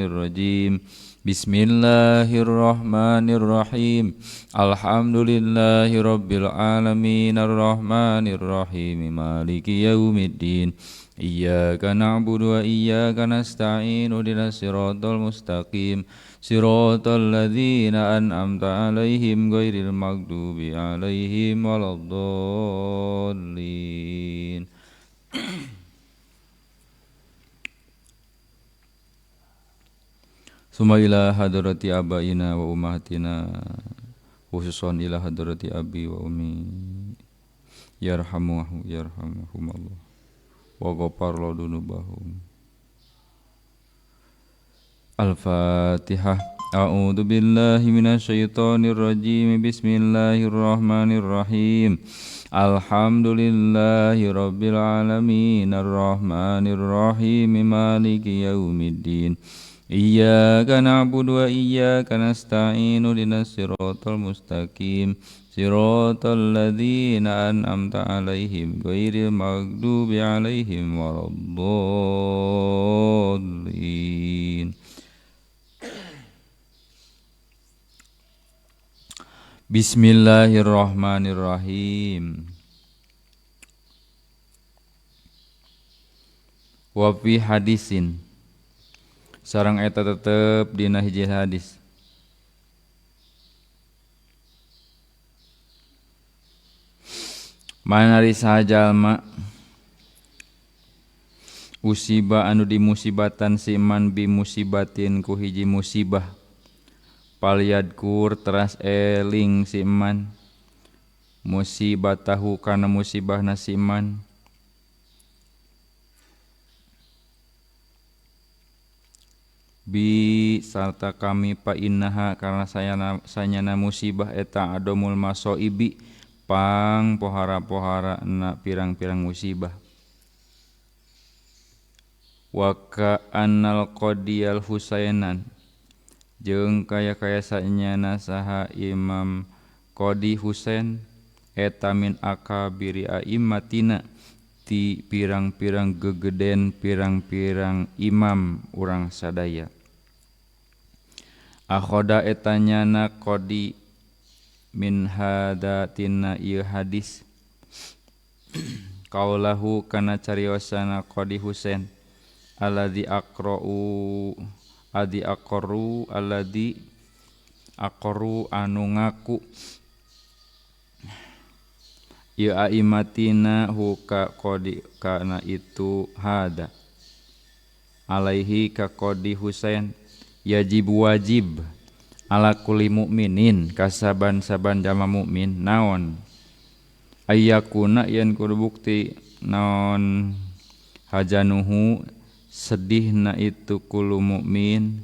الرجيم. بسم الله الرحمن الرحيم. الحمد لله رب العالمين الرحمن الرحيم مالك يوم الدين. إياك نعبد وإياك نستعين اهدنا الصراط المستقيم صراط الذين أنعمت عليهم غير المغضوب عليهم ولا الضالين. Summa ila hadrati abaina wa ummahatina, khususan ila hadrati abi wa ummi, yarhamuhu yarhamuhumullah wa ghafar lahu dzunubahum. Al-Fatihah. A'udzu billahi minasyaitonir rajim. Bismillahirrahmanirrahim. Alhamdulillahi rabbil alamin arrahmanir rahim maliki yaumiddin. Iyyaka na'budu wa iyyaka nasta'in ihdinas siratal mustaqim siratal ladzina an'amta 'alaihim ghairil maghdubi 'alaihim waladdallin. Bismillahirrahmanirrahim. Wa fi hadisin, sarang eta tetep dina hiji hadis, manari saha jalma usiba anu dimusibatan si man bi musibatin ku hiji musibah, palyadkur teras eling si man musibatahu kana musibahna si man, bi sarta kami pa innaha karena sanyana musibah eta adomul masoibi pang pohara-pohara na pirang-pirang musibah. Wa ka annal qadiyal Husainan, jeung kaya-kaya sanyana saha Imam Qadi Husain eta min akabiri aimmatina ti pirang-pirang gegeden pirang-pirang imam urang sadaya. Akhoda eta nyana qadi min hada tina ieu hadis kaulahu kana cariosana Qadi Husain alladzi aqra'u adi aqarru alladzi aqarru anu ngaku ieu aimatina huka qadi kana itu hada alaihi ka Qadi Husain yajib wajib ala kulli mukminin kasaban-saban jama mukmin naon ayyakuna yen kudu bukti naon hajanuhu sedihna itu kullu mukmin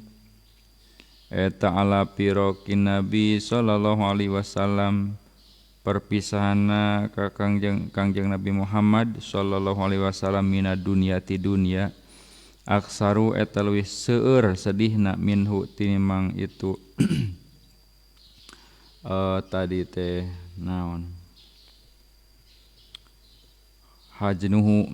eta ala pirokin Nabi sallallahu alaihi wasallam perpisahanna ka Kangjeng Nabi Muhammad sallallahu alaihi wasallam mina dunya ti dunya aksaru eta leuwih seueur sedihna minhu tinimang itu tadi teh naon hajnuhu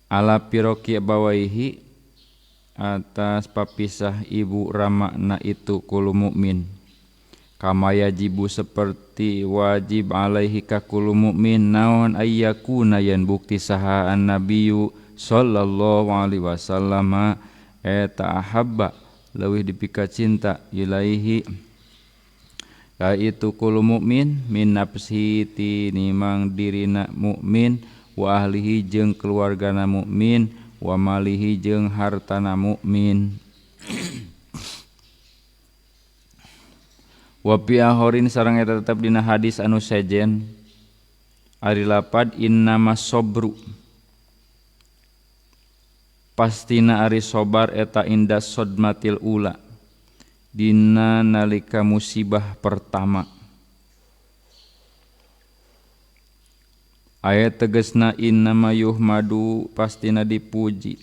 ala piroki bawaihi atas papisah ibu ramakna itu kulu mukmin kama yajibu seperti wajib alaihi ka kullu mukmin naon ayyakuna yen bukti saha annabiyyu sallallahu alaihi wasallam eta ahabba leuwih dipika cinta ilaihi ka itu kullu mukmin min nafsihi tinimang dirina mukmin wa ahlihi jeung keluargana mukmin wa malihi jeung hartana mukmin. Wa bi ahorin sareng eta tetep dina hadis anu sejen ari lapad innama sobru pastina ari sobar eta inda sodmatil ula dina nalika musibah pertama. Ayat tegesna innama yuhmadu pastina dipuji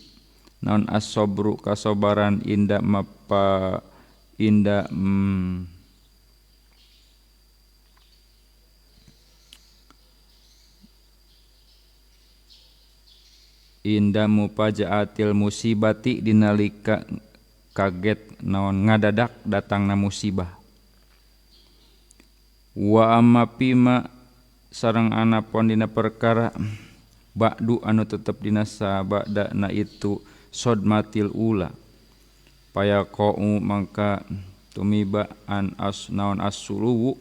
naon as-sobru kasobaran inda mapa inda Inda mupajaatil musibati dinalika kaget naon ngadadak datangna musibah. Wa amma pima sareng anapon dina perkara ba'du anu tetep dina sabadana itu sodmatil ula payaqau mangka tumiba an as naon as-suluwu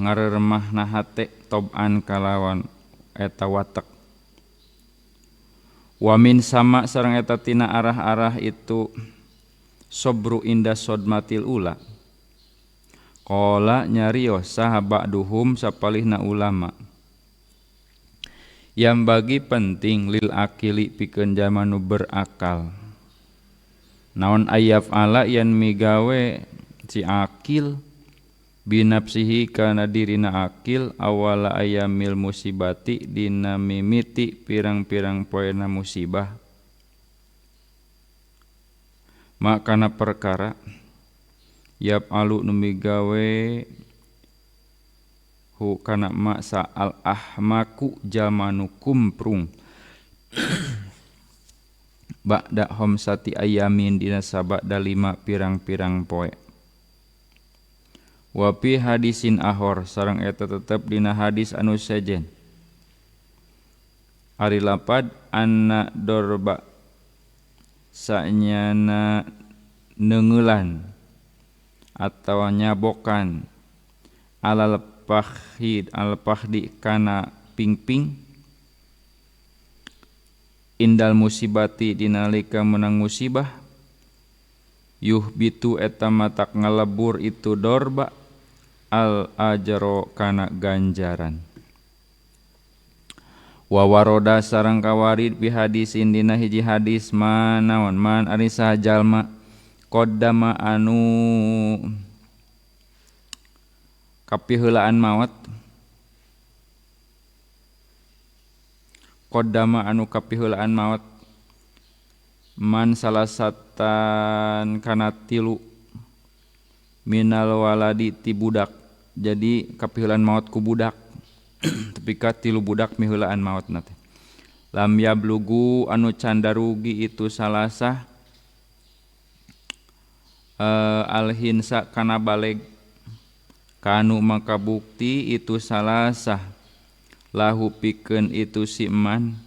ngareremahna hate toban kalawan eta watek. Wa min sama sareng eta tina arah-arah itu sobru inda sodmatil ula. Qala nyarios saha ba'duhum sapalihna ulama yang bagi penting lil akili pikeun jalma nu berakal naon ayaf ala yan migawe si akil binafsihi kana dirina akil awala ayamil musibati dina mimiti pirang-pirang poena musibah makana perkara yap alu nu migawe hu kana ma sa al ahmaku jalma nu kumprung ba'da homsati ayamin dina sabada lima pirang-pirang poe. Wa fi hadisin ahor sareng eta tetep dina hadis anu sejen ari lapad anna dorba sanyana neunggeulan atawa nyabokan alal pahid al pahdi kana pingping indal musibati dinalika menang musibah yuhbitu eta matak ngalebur itu dorba al ajro kana ganjaran. Wa waroda sareng kawarid bi hadisin dina hiji hadis manaon man ari saha jalma qaddama anu kapiheulaan maot qaddama anu kapiheulaan maot man salasatan kana tilu minal waladi ti budak. Jadi kapiheulaan maot ku budak tepi ka tilu budak miheulaan maotna teh lam yablugu anu candarugi itu salasah alhinsa kana baleg kanu maka bukti itu salasah lahu pikeun itu si man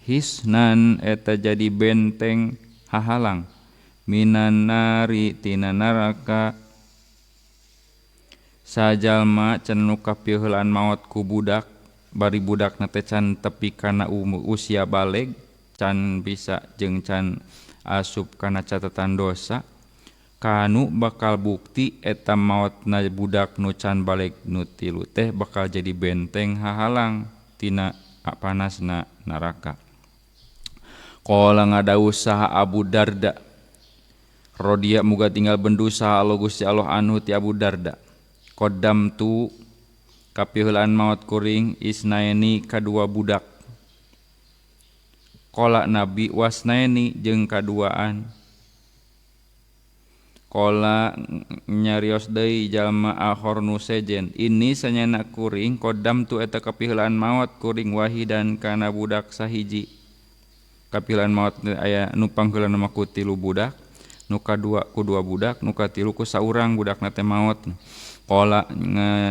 hisnan eta jadi benteng hahalang minan nari tina neraka. Sajalma can nu kapiheulaan maot ku budak bari budakna teh can tepi kana usia baleg can bisa jeung can asup kana catatan dosa kanu bakal bukti eta maotna budak nu can baleg nu tilu teh bakal jadi benteng hahalang tina panasna neraka. Qala ngadawuh saha Abu Darda rodiya muga tinggal bendu saha Allah Gusti Allah anhu ti Abu Darda qaddam tu kapiheulaan maot kuring isnaini kadua budak qala nabi wasnaini jeung kaduaan qala nyarios deui jalma akhor nu sejen ini sanyana kuring qaddam tu eta kapiheulaan maot kuring wahidan kana budak sahiji. Kapiheulaan maot aya nu pangheulana mah ku tilu budak nu kadua ku dua budak nu katilu ku saurang budakna teh maot. Qala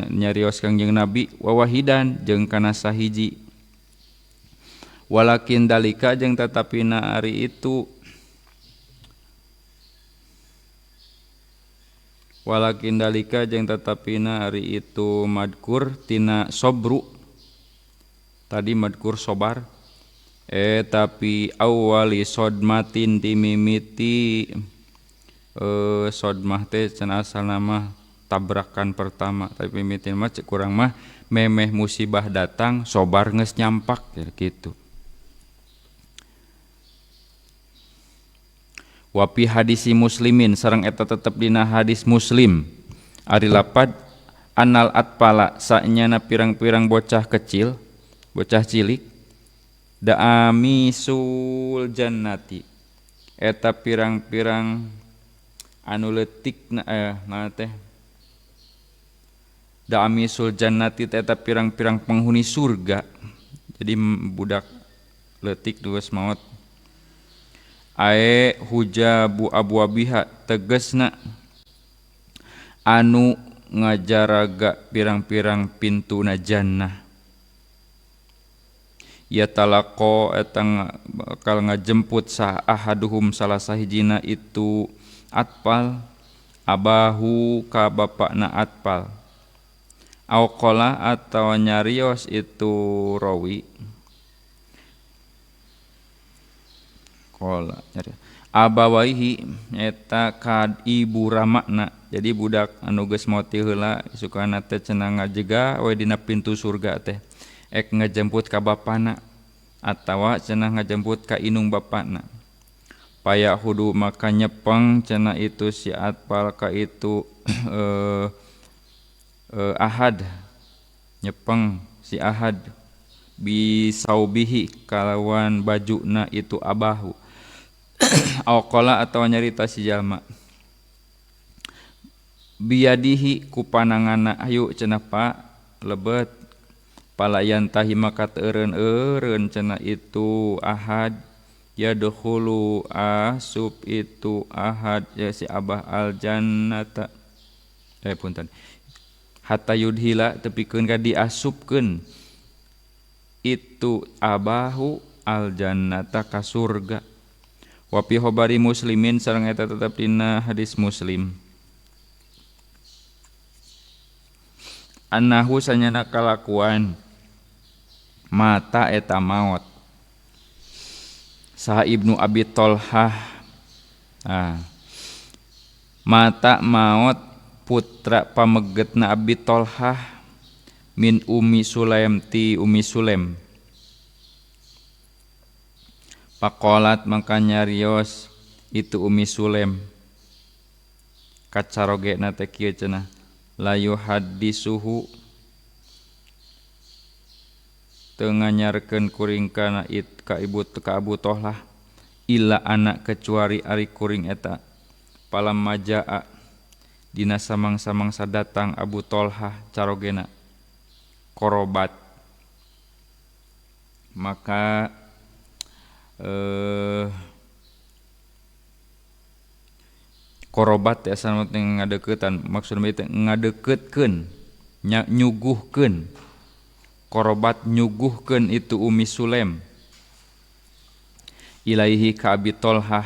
nyarios Kangjeng Nabi wa wahidan jeung kana sahiji walakin dalika jeung tatapina ari itu walakin dalika jeung tatapina ari itu madkur tina sobru tadi madkur sobar tapi awali sodmatin dimimiti sodmah teh cenah asalna mah tabrakan pertama tapi mimitin mah cek kurang mah memeh musibah datang sobar geus nyampak gitu. Wa fi hadisi muslimin sareng eta tetep dina hadis muslim ari lapad anal atpala sanyana pirang-pirang bocah kecil bocah cilik da'amisul jannati eta pirang-pirang anu leutikna naon teh da'amisul jannati eta pirang-pirang penghuni surga. Jadi budak leutik geus maot. Ae hujabu abwabiha tegesna anu ngajaraga pirang-pirang pintuna jannah. Ya talaqo eta bakal ngajemput sah ahaduhum salah sahijina itu atfal abahu ka bapakna atfal. Au qala atawa nyarios itu rawi qala nyarios abawaihi eta ka ibu ramakna. Jadi budak anu geus maot heula sukana teh cenah ngajega we dina pintu surga teh ek ngajemput ka bapana atawa cenah ngajemput ka inung bapana. Paya hudu maka nyepeng cenah itu si atfal ka itu ahad, nyepeng si ahad bisaubihi kalawan bajuna itu abahu. Au qala atawa nyarita si jalma biyadihi ku pananganna ayu cenah pa lebet palayan tahi maka teureun-eureun cenah itu ahad yadkhulu asub itu ahad ya si abah al jannata punten hatta yudhila tepikeun ka diasupkeun itu abahu al jannata ka surga. Wa fi khabari muslimin sareng eta tetep dina hadis Muslim. Annahu sanyana kalakuan mata eta maot saha Ibnu Abi Thalhah. Mata maot putra pamegetna Abi Thalhah min Ummi Sulaim ti Ummi Sulaim. Pakolat maka nyarios itu Ummi Sulaim kacarogena teh kieu cenah la yuhaddisuhu teu nganyarkeun kuring kana it ka ibu ka Abu Thalhah illa anak kecuali ari kuring eta palamma jaa dina samang-samangsa datang Abu Thalhah carogena korobat maka korobat ya sama ngadeukeutan maksudna teh ngadeukeutkeun nyuguhkeun korobat nyuguhkeun itu Ummi Sulaim ilaihi ka Abi Thalhah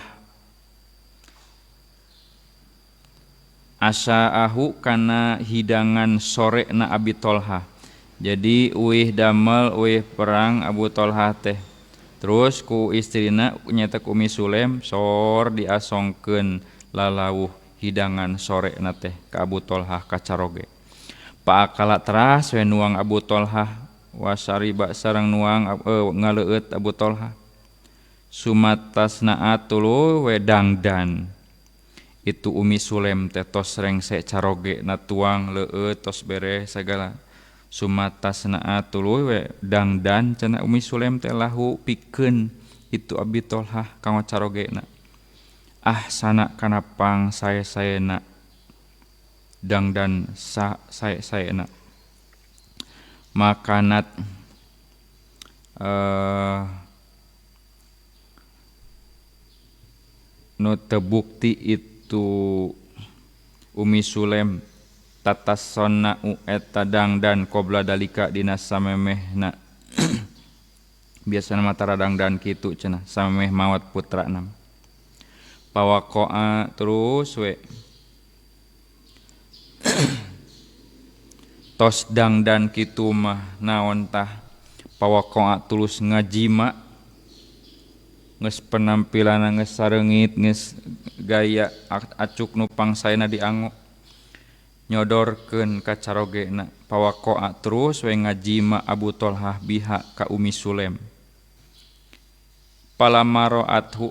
asaahu kana hidangan sore na Abi Thalhah. Jadi uih damel uih perang Abu Thalhah teh terus ku istrina nyaeta ku Ummi Sulaim sor diasongkeun lalawuh hidangan sore na teh ka Abu Thalhah kacaroge. Paakala teras we nuang Abu Thalhah wasariba sareng nuang ngaleueut Abu Thalhah sumatasna tuluy we dangdan itu Ummi Sulaim teh tos rengse caroge na tuang leueut tos beres sagala sumatasna tuluy we dangdan cenah Ummi Sulaim teh lahu pikeun itu Abi Thalhah kanggo carogena ahsana kana pang sae-saena dangdan sae-saena makanat nu teu bukti itu Ummi Sulaim tatasonna eta dangdan qobla dalika dina samemehna biasana mah tara dangdan kitu cenah samemeh maot putrana pawaqoa terus we tos dangdan kitu mah naon tah pawaqoa tulus ngajima geus penampilanna geus sareungit geus gaya acuk nu pangsaena diango nyodorkeun ka carogena pawaqoa terus we ngajima Abu Thalhah biha ka Ummi Sulaim palamaro athu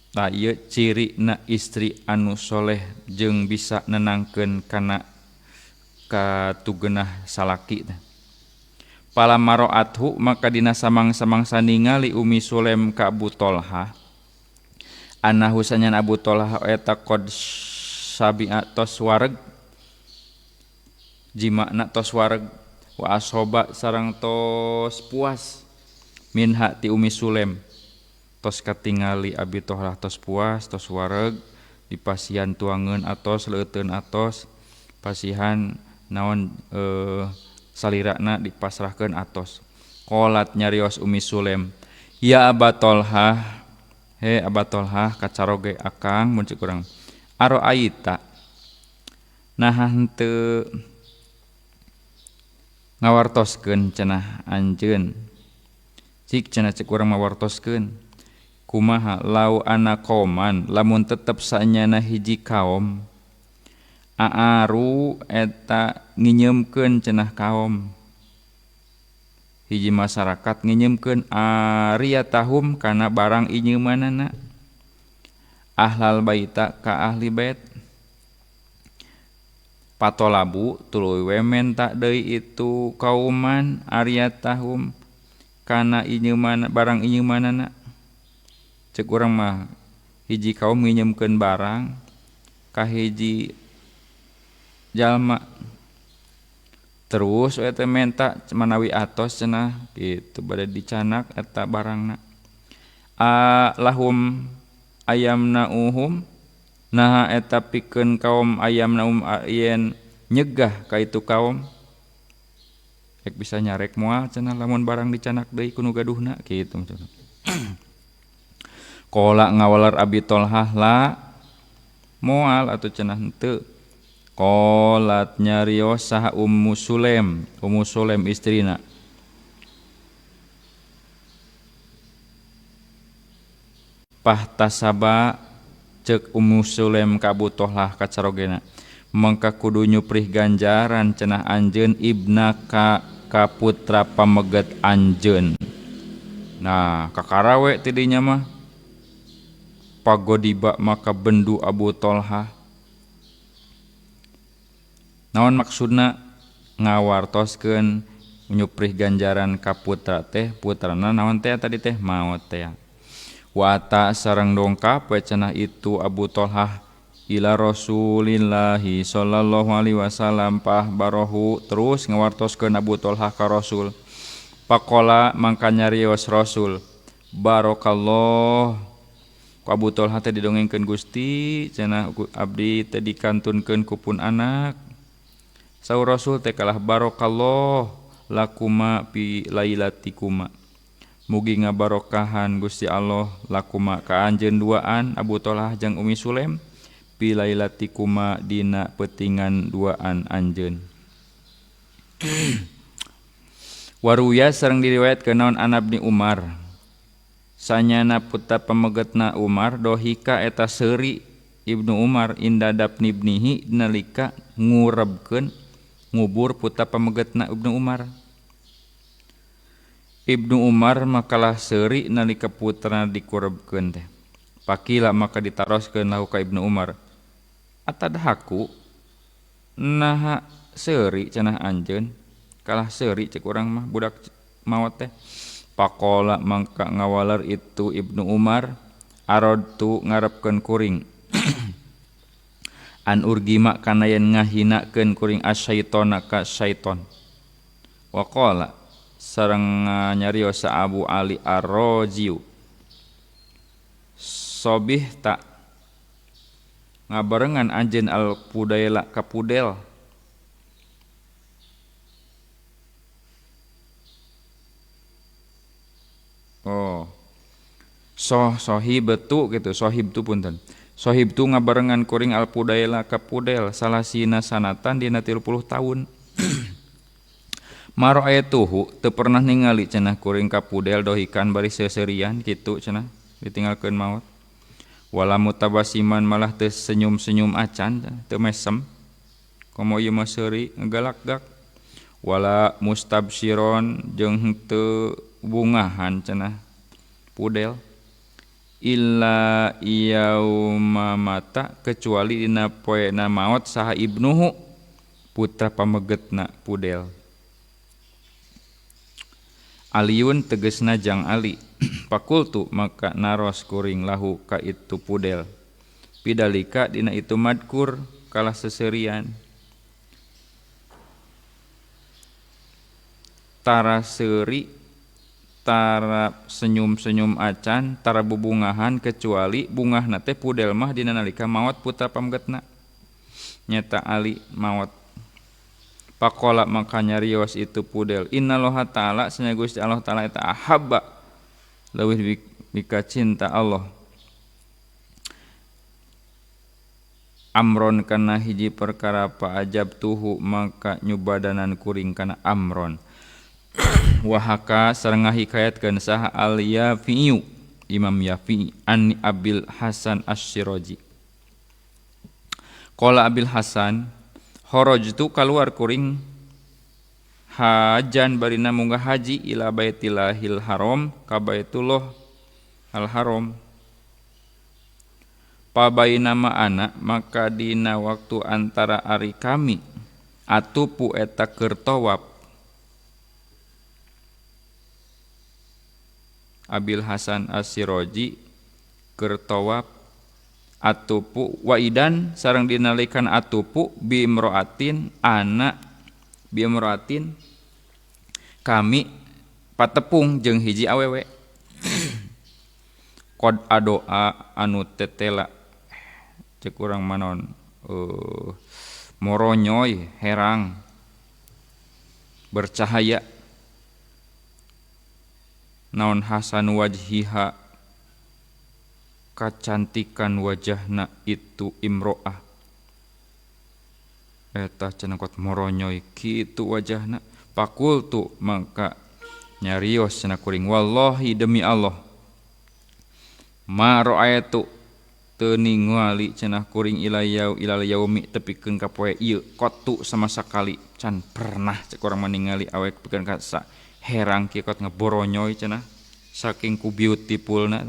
tah ieu cirina istri anu soleh jeung bisa nenangkeun kana katugenah salaki teh. Palamaro athu maka dina samang-samangsa ningali Ummi Sulaim ka Abu Thalhah anahu sanyan Abu Thalhah eta qad sabi'a tos wareg jima'na tos wareg Wa ashoba sareng tos puas minha ti Umi Sulaim tos katingali Abi Tolhah tos puas tos wareg dipasihan tuangeun atos leuteun atos pasihan naon salirana dipasrahkeun atos. Qolat nyarios Umi Sulaim ya Aba Tolhah he Aba Tolhah kacaroge akang mun cek urang aroaita naha henteu ngawartoskeun cenah anjeun cik cenah cek urang mawartoskeun kumaha lau ana qauman lamun tetep sanyana hiji kaum aaru eta nginyeumkeun cenah kaum hiji masyarakat nginyeumkeun ariyatahum kana barang inyeumanana ahlal baita ka ahli bait patolabu tuluy we menta deui itu kauman ariyatahum kana inyeuman barang inyeumanana. Cek urang mah hiji kaum nginyeumkeun barang ka hiji jalma terus we teh menta manawi atos cenah kitu bade dicanak eta barangna. A lahum ayamnauhum naha eta pikeun kaum ayamnaum yen nyegah ka itu kaum rek bisa nyarek moal cenah lamun barang dicanak deui ku nu gaduhna kitu maksudna. Qala ngawalar Abi Tolhah la moal atuh cenah henteu. Qolat nyarios saha Ummu Sulaim, Ummu Sulaim istrina. Pahtasaba cek Ummu Sulaim ka Abu Tolhah kacarogena mangka kudu nyuprih ganjaran cenah anjeun ibna ka putra pameget anjeun. Nah kakarawe tidinya mah pagodiba maka bendu Abu Tolhah. Naon maksudna ngawartoskeun nyuprih ganjaran ka putra teh putrana naon teh tadi teh maot teh. Wa ata sareng dongkap we cenah itu Abu Tolhah ila Rasulillahi sallallahu alaihi wasallam pahbarohu terus ngawartoskeun Abu Tolhah ka Rasul. Pakola mangka nyarios Rasul barakallah ku Abu Tolhah teh didongengkeun Gusti cenah abdi teh dikantunkeun ku pun anak. Saur Rasul teh kalah barakallah lakuma pi lailatikuma mugi ngabarokahan Gusti Allah lakuma ka anjeun duaan Abu Tolhah jeung Umi Sulaim pi lailatikuma dina peutingan duaan anjeun. Waruya sareng diriwayatkeun naon an Ibni Umar sanyana putra pamegetna Umar dohika eta seuri Ibnu Umar indadap ibnihi nalika ngurebkeun ngubur putra pamegetna Ibnu Umar. Ibnu Umar makalah seuri nalika putrana dikurebkeun teh. Pakila maka ditaroskeun lahu ka Ibnu Umar. Atadhaku naha seuri cenah anjeun kalah seuri cek urang mah budak maot teh. Pakola mangka ngawaler itu Ibnu Umar aradtu ngarepkeun kuring an urgima kana yen ngahinakeun kuring asyaitona ka syaiton. Waqala sareng nyarios Abu Ali Ar-Raziu sobih tak ngabarengan anjeun al pudaila ka pudel. Oh sohib tu gitu sohib tu punten sohib tu ngabarengan kuring al pudaila ka pudel salasina sanatan dina 30 tahun. Maro ayatuhu teu pernah ningali cenah kuring ka pudel dohikan bari seuseurian kitu cenah ditinggalkeun maot. Wala mutabasiman malah teu senyum-senyum acan teu mesem komo ieu mah seuri ngegalak-gak. Wala mustabsyiron jeung henteu bungahan cenah pudel illa yauma mata kecuali dina poena maot saha ibnuhu putra pamegetna pudel. Aliun tegesna jang Ali. Pakultu maka naros kuring lahu ka itu pudel pidalika dina itu madkur kalah seserian. Tara seuri, tara senyum-senyum acan, tara bubungahan kecuali bungahna teh pudel mah dina nalika maot putra pamgetna nyata Ali maot. Pakola maka nyarios itu pudel innallaha ta'ala sanya Gusti Allah ta'ala eta ahabba leuwih mika cinta Allah amron kana hiji perkara paajab tuhu maka nyubadanan kuring kana amron. Wahaka sareng ngahikayatkeun saha al Yafi'u Imam Yafi'i an Abil Hasan Asy-Syirazi. Qala Abil Hasan kharajtu kaluar kuring hajan barina munggah haji ila baitillahil haram ka Baitullah al haram. Pabainama ana maka dina waktu antara ari kami atupu eta keur tawaf. Abil Hasan Asy-Syirazi keur tawaf atupu waidan sareng dinalikan atupu bimroatin anak bimroatin kami patepung jeung hiji awewe. Qad adoa anu tetela cek urang manon moronyoy herang bercahaya naon hasan wajhiha kacantikan wajahna itu imro'ah eta cenah kot moronyoy kitu wajahna. Pakultu maka nyarios cenah kuring wallahi demi Allah ma ra'aitu teu ningali cenah kuring ilayau ilal yaumi tepikeun ka poe ieu kotu sama sakali can pernah cek urang mah ningali awek pikeun ka herang kieu kot ngeboronyoy cenah saking ku beautifulna.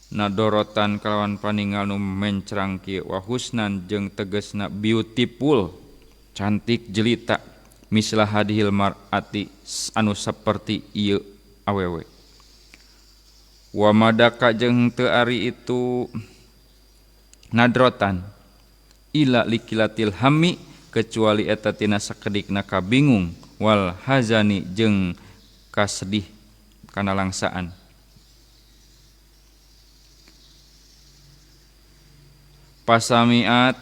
Nadorotan kalawan paningal nu mencrang kieu wa husnan jeung tegesna beautiful cantik jelita mislah hadhil mar'ati anu saperti ieu awewe. Wa madaka jeung teu ari itu nadrotan ila likilatil hammi kecuali eta tina sakedikna kabingung wal hazani jeung kasedih kana langsaan. Pasamiat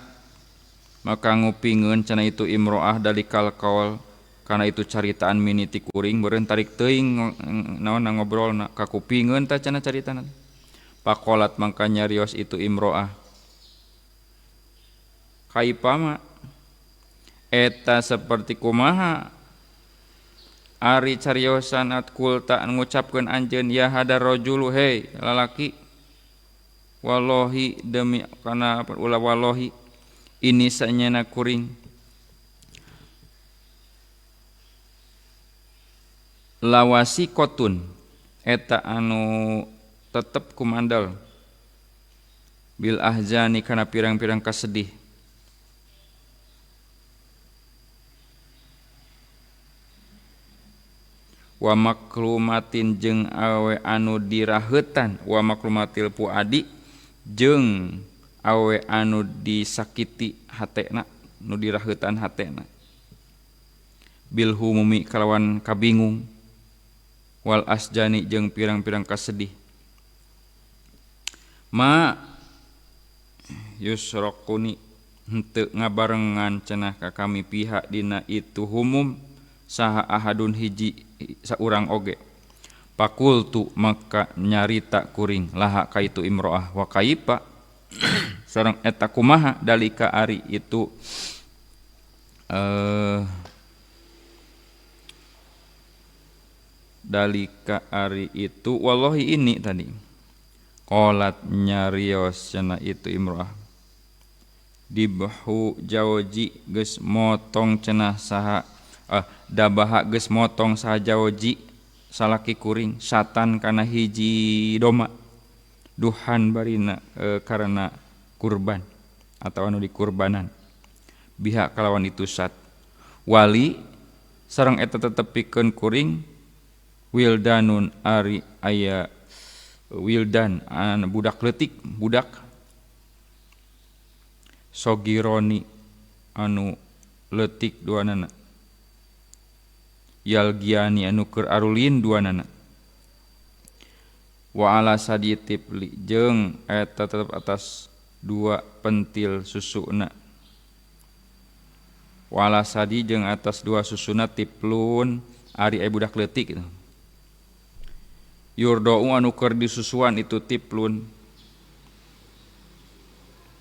maka ngupingeun cenah itu imro'ah dalikal kaul kana itu caritaan miniti kuring beureun tarik teuing naon ngobrolna kakupingeun tah cenah caritana. Pakolat mangka nyarios itu imro'ah kaipama eta seperti kumaha ari cariosan at kulta ngucapkeun anjeun ya hadar rajulu hei lalaki wallahi demi kana ulah wallahi ini sanyana kuring lawasi kotun eta anu tetep kumandal bil ahzani kana pirang-pirang kasedih wa maklumatin jeung awe anu diraheutan wa maklumatil puadi jeung awe anu disakiti hatena nu diraheutan hatena bil humumi kalawan kabingung wal asjani jeung pirang-pirang kasedih ma yusraquni henteu ngabarengan cenah ka kami pihak dina itu humum saha ahadun hiji saurang oge. Pakultu maka nyarita kuring laha kaitu imro'ah wa kaipa sareng eta kumaha dalika ari itu dalika ari itu wallahi ini tadi qalat nyarios cenah itu imro'ah dibhu jauji geus motong cenah saha dabaha geus motong saha jauji salaki kuring satan kana hiji doma duhan barina karena kurban atau anu dikurbanan biha kalawan itu sat wali sareng eta tetepikeun kuring wildanun ari aya wildan an budak leutik budak sogironi anu leutik duanana yalgiani anu keur arulin duanana wa ala sadi tipli jeung eta tetep atas dua pentil susuna wa ala sadi jeung atas dua susuna tiplun ari aya budak leutik gitu. Yurdau anu keur disusuan itu tiplun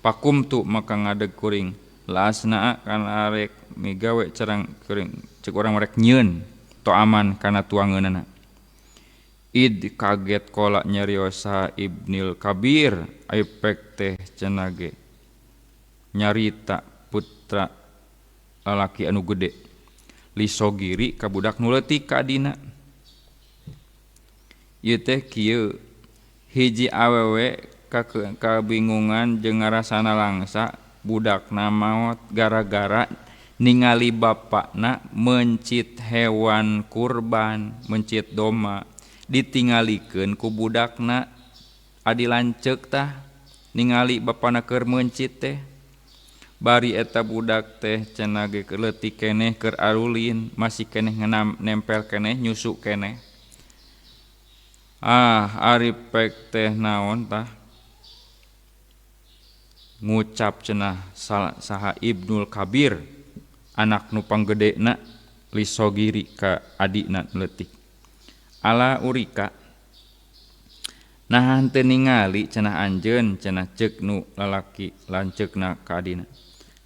pakumtu maka ngadeg kuring laasnaa kana arek migawe cerang kuring cek urang rek nyieun toaman kana tuangeunana. Id kaget kola nyariosa Ibnil Kabir aipek teh cenah ge nyarita putra lalaki anu gede lisogiri ka budak nu leutik ka adina. Ieu teh kieu hiji awewe kabingungan jeung ngarasana langsa budakna maot gara-gara ningali bapakna mencit hewan kurban, mencit domba ditingalikeun ku budakna adi lanceuk tah ningali bapana keur meuncit teh bari eta budak teh cenah ge leutik keneh keur arulin masih keneh nempel keneh nyusu keneh. Ah ari pek teh naon tah ngucap cenah saha Ibnul Kabir anak nu panggedena lisogiri ka adina leutik ala urika nah henteu ningali cenah anjeun cenah ceuk nu lalaki lanceukna ka adina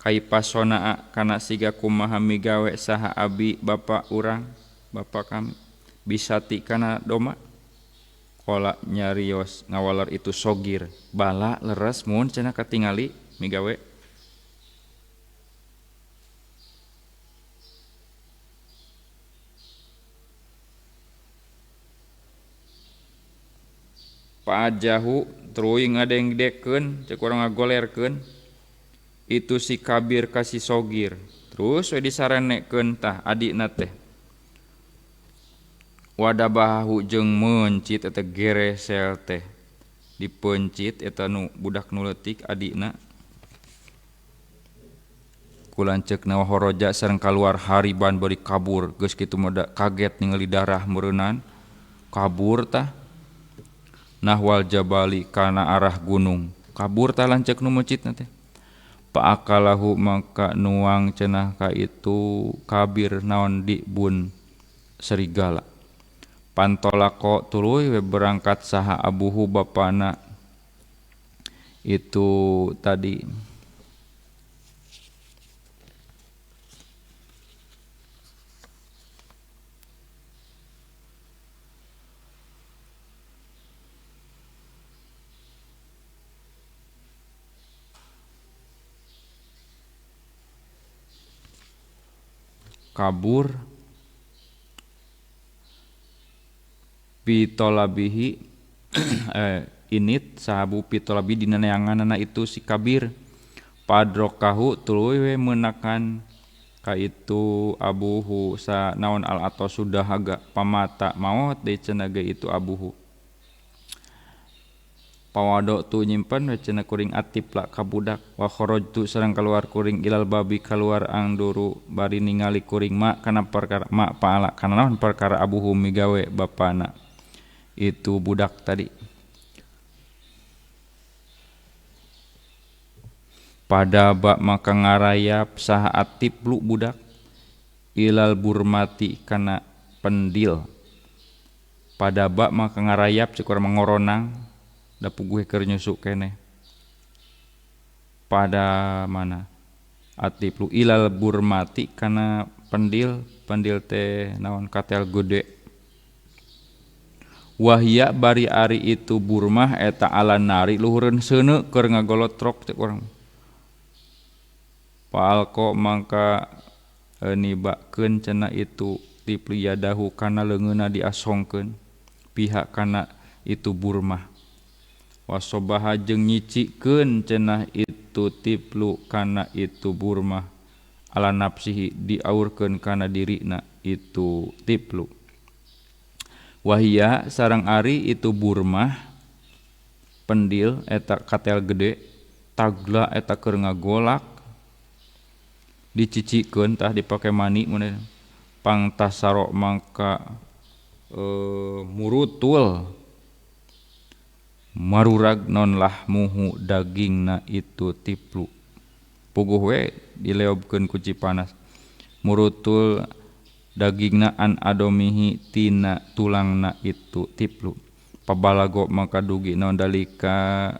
kaipasonaa kana siga kumaha migawe saha abi bapa urang bapa kami bisati kana doma kola nyarios ngawaler itu sogir bala leres mun cenah katingali migawe. Pajahu tuluy ngadengdekeun cek urang ngagolerkeun itu si Kabir ka si Sogir terus we disarenekeun tah adina teh wadabahu jeung meuncit eta geresel teh dipeuncit eta nu budak nu leutik adina ku lanceukna wahoroja sareng kaluar hariban bari kabur geus kitu mah kaget ningali darah meureunnan kabur tah nahwal jabali kana arah gunung kabur tah lanceuk nu meuncitna teh paakalahu maka nuang cenah ka itu Kabir naon dibun serigala pantolako tuluy we berangkat saha abuhu bapana itu tadi kabur pitolabihi init sahabu pitolabi dina neanganana itu si Kabir padrokahu tuluy we meunakan ka itu abuhu sa naon al atau sudah haga pamata maot deui cenah ge itu abuhu pawado tu nyimpen we cenah kuring atip la ka budak wa kharajtu sareng kaluar kuring ilal babi kaluar angduru bari ningali kuring ma kana perkara ma paala kana naon perkara abuhu migawe bapana itu budak tadi pada bak maka ngarayap saha atip lu budak ilal burmati kana pendil pada bak maka ngarayap cek urang mengoronang da puguh keur nyusu keneh pada mana atip lu ilal burmati kana pendil pendil teh naon katel gede wahia bari ari itu burmah eta ala nari luhureun seuneu keur ngagolotrok cek urang paalko mangka nibakeun cenah itu tipli yadahu kana leungeunna diasongkeun pihak kana itu burmah wasobaha jeung nyicikeun cenah itu tiplu kana itu burmah ala nafsihi diaurkeun kana dirina itu tiplu wahia sareng ari itu burmah pendil eta katel gede tagla eta keur ngagolak Dicicikeun tah dipake mani mun pangtasaro mangka murutul marurag non lahmuhu dagingna itu tiplu puguh we dileobkeun ku cipanas murutul dagingna an adomihi tina tulangna itu tiplu pabalago maka dugi naon dalika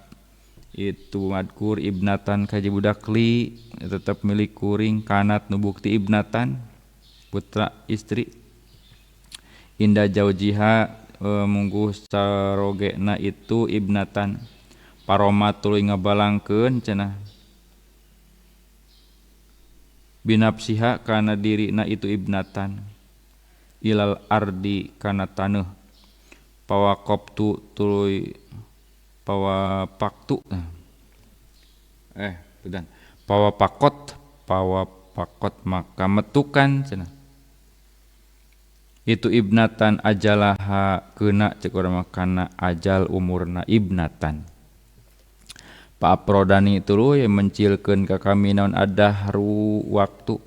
itu madkur ibnatan kaji budak li tetap milik kuring kanat nu bukti ibnatan putra istri indah jaujiha mungguh sarogena itu ibnatan paroma tuluy ngabalangkeun cenah binapsiha kana dirina itu ibnatan ilal ardi kana taneuh pawaqabtu tuluy pawapaktu bukan pawapakot maka metukan cenah itu ibnatan ajalaha keuna cek urang mah kana ajal umurna ibnatan. Pak Prodani tuluy mencilkeun ka kami naon adahru waktu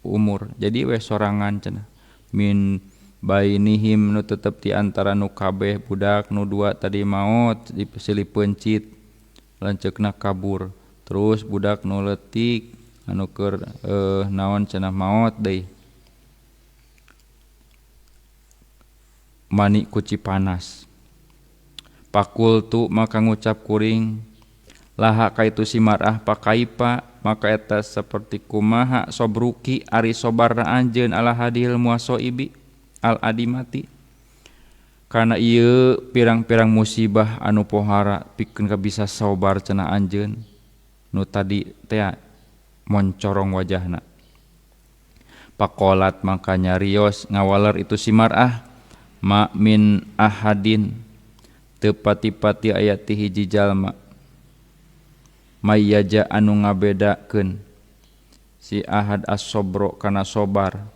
umur. Jadi we sorangan cenah min bainihim nu tetep di antara nu kabeh budak nu dua tadi maot disilih peuncit lanceukna kabur. Terus budak nu leutik anu keur naon cenah maot deui. Mani ku cipanas. Pakultu maka ngucap kuring laha kaitu si marah pakaipa maka eta seperti kumaha sobruki ari sobarna anjeun ala hadil muasoibi al adimati kana ieu pirang-pirang musibah anu pohara pikeun ka bisa sobar cenah anjeun nu tadi teh moncorong wajahna. Pakolat maka nyarios ngawaler itu si marah ma min ahadin teu pati-pati aya ti hiji jalma mayaja anu ngabedakeun si ahad as-sabra kana sobar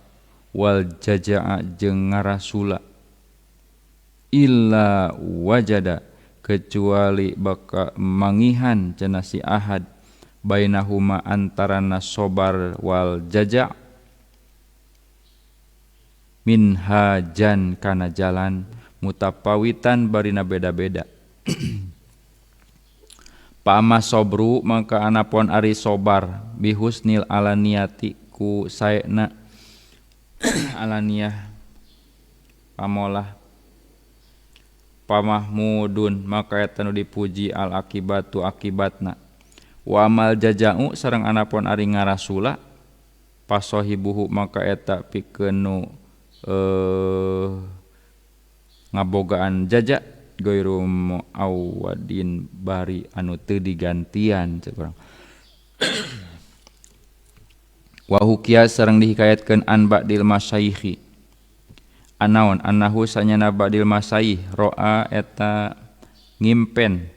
wal jajaa jeung ngarasula illa wajada kecuali baka mangihan cenah si ahad bainahuma antarana sobar wal jaja minhajan kana jalan mutapawitan barina beda-beda. Pama sobru maka anapon ari sobar bihusnil alaniyati ku saena alaniyah pamolah pamahmudun maka eta nu dipuji al akibatu akibatna wa amal jaja'u sareng anapon ari ngarasula pasohibuhu maka eta pikeun nu ngabogaan jaja goiru muawadin bari anu teu digantian cek urang. Wa hukiya sareng dihikayatkeun an ba'dil masyayikhi anaon annahu sanyana ba'dil masyayikh ro'a eta ngimpen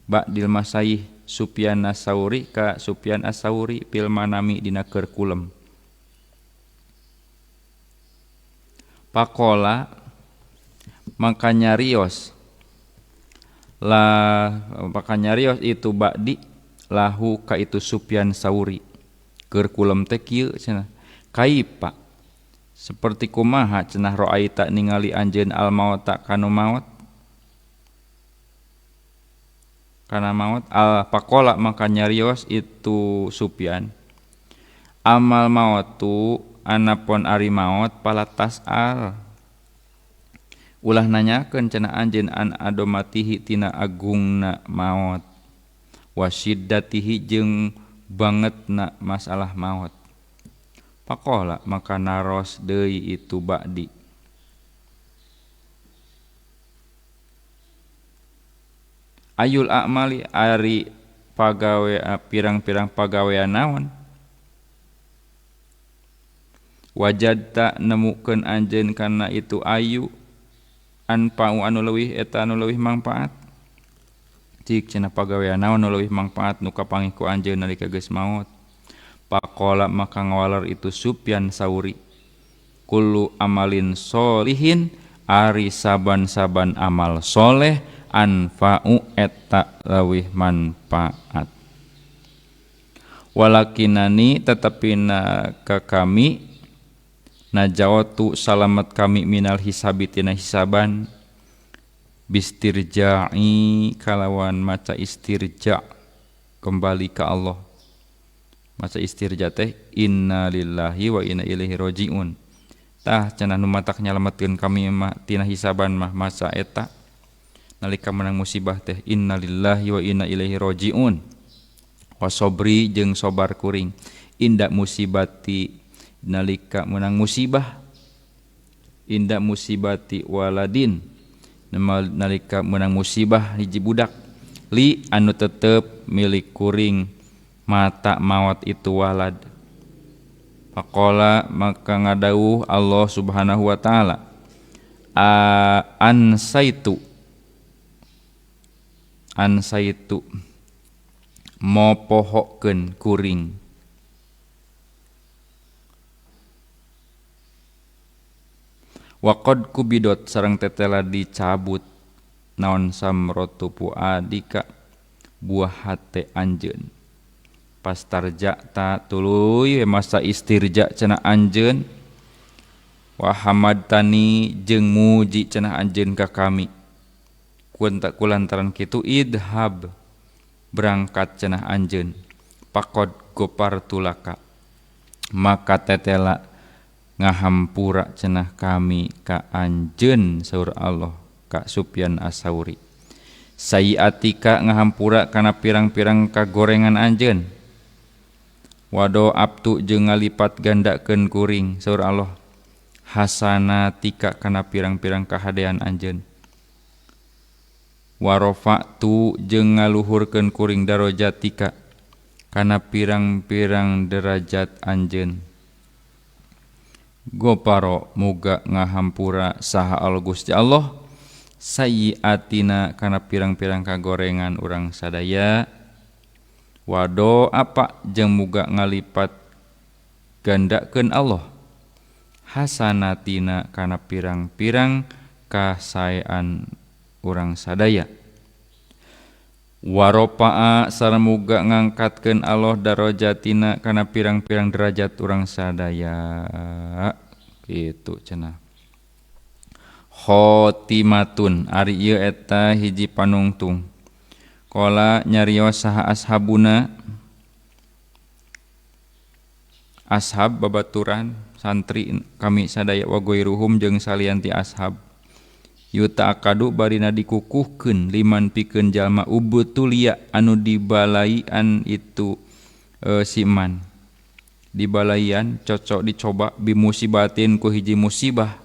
ba'dil masyayikh Sufyan as-Sauri ka Sufyan as-Sauri fil manami dina keur kulem. Pakola maka nyarios lah maka nyarios itu ba'di lahu ka itu Sufyan Sauri keur kulem teh kieu cenah kaipa seperti kumaha cenah ra'aita ningali anjeun al mauta kanu maot kana maot al pakola maka nyarios itu Sufyan amal mautu anapon ari maot palatas al ulah nanyakeun cenah anjeun an adomatihi tina agungna maot wasiddatihi jeung bangetna masalah maot. Pakola maka naros deui itu ba'di ayul a'mali ari pagawe pirang-pirang pagawean naon wajadta nemukeun anjeun kana itu ayu anpa'u anu leuwih eta anu leuwih mangpaat cik cenah pagawean naon anu leuwih mangpaat nu kapanggih ku anjeun nalika geus maot. Pakola maka ngawaler itu Sufyan Sauri kullu amalin solihin ari saban-saban amal soleh anfa'u eta leuwih manfaat. Walakinani tetapi na ka kami najawatu salamat kami minal hisabi tina hisaban bistirja'i kalawan maca istirja kembali ka Allah. Maca istirja teh inna lillahi wa inna ilaihi rajiun. Tah cenah nu matak nyalametkeun kami mah tina hisaban mah maca eta nalika menang musibah teh inna lillahi wa inna ilaihi rajiun. Wasobri jeung sobar kuring inda musibati nalika menang musibah inda musibati waladin nalika menang musibah hiji budak li anu tetep milik kuring mata maot itu walad. Faqala maka ngadawuh Allah Subhanahu wa taala ansaitu ansaitu mopohokeun kuring waqad kubidot sareng tetela dicabut naon samrotu puadika buah hate anjeun pastarja ta tuluy masa istirja cenah anjeun wa hamadtani jeung muji cenah anjeun ka kami kulantaran kitu idhab berangkat cenah anjeun pakod gopartulaka maka tetela ngahampura cenah kami ka anjeun saur Allah ka Sufyan As-Sauri sayiatika ngahampura kana pirang-pirang kagorengan anjeun wado abtu jeung ngalipat gandakeun kuring saur Allah hasanatika kana pirang-pirang kahadean anjeun warofa'tu jeung ngaluhurkeun kuring darajatika kana pirang-pirang derajat anjeun goparo muga ngahampura saha al Gusti Allah sayyiatina kana pirang-pirang kagorengan urang sadaya wado apa jeung muga ngalipat gandakeun Allah hasanatina kana pirang-pirang kasaean urang sadaya waropa'a sareng muga ngangkatkeun Allah darajatina kana pirang-pirang derajat urang sadaya kitu cenah. Khotimatun ari ieu eta hiji panungtung qala nyarios saha ashabuna ashab babaturan santri kami sadaya wa goiruhum jeung salian ti ashab yuta akadu barina dikukuhkeun liman pikeun jalma ubutulia anu dibalaian itu siman dibalaian cocok dicoba bimusibatin ku hiji musibah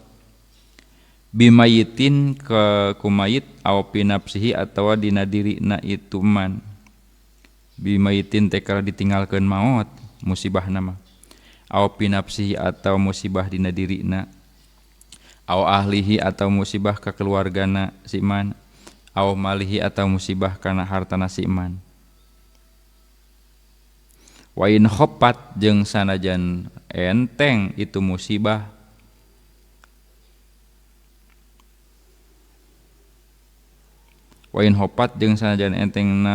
bimayitin ke kumayit aw pinapsihi atawa dina dirina itu man bimayitin teh kala ditinggalkeun maot musibahna mah aw pinapsihi atau musibah dina dirina aw ahlihi atau musibah ka keluargana si man aw malihi atau musibah kana hartana si man wa in khopat jeung sanajan enteng itu musibah wa in khopat jeung sanajan enteng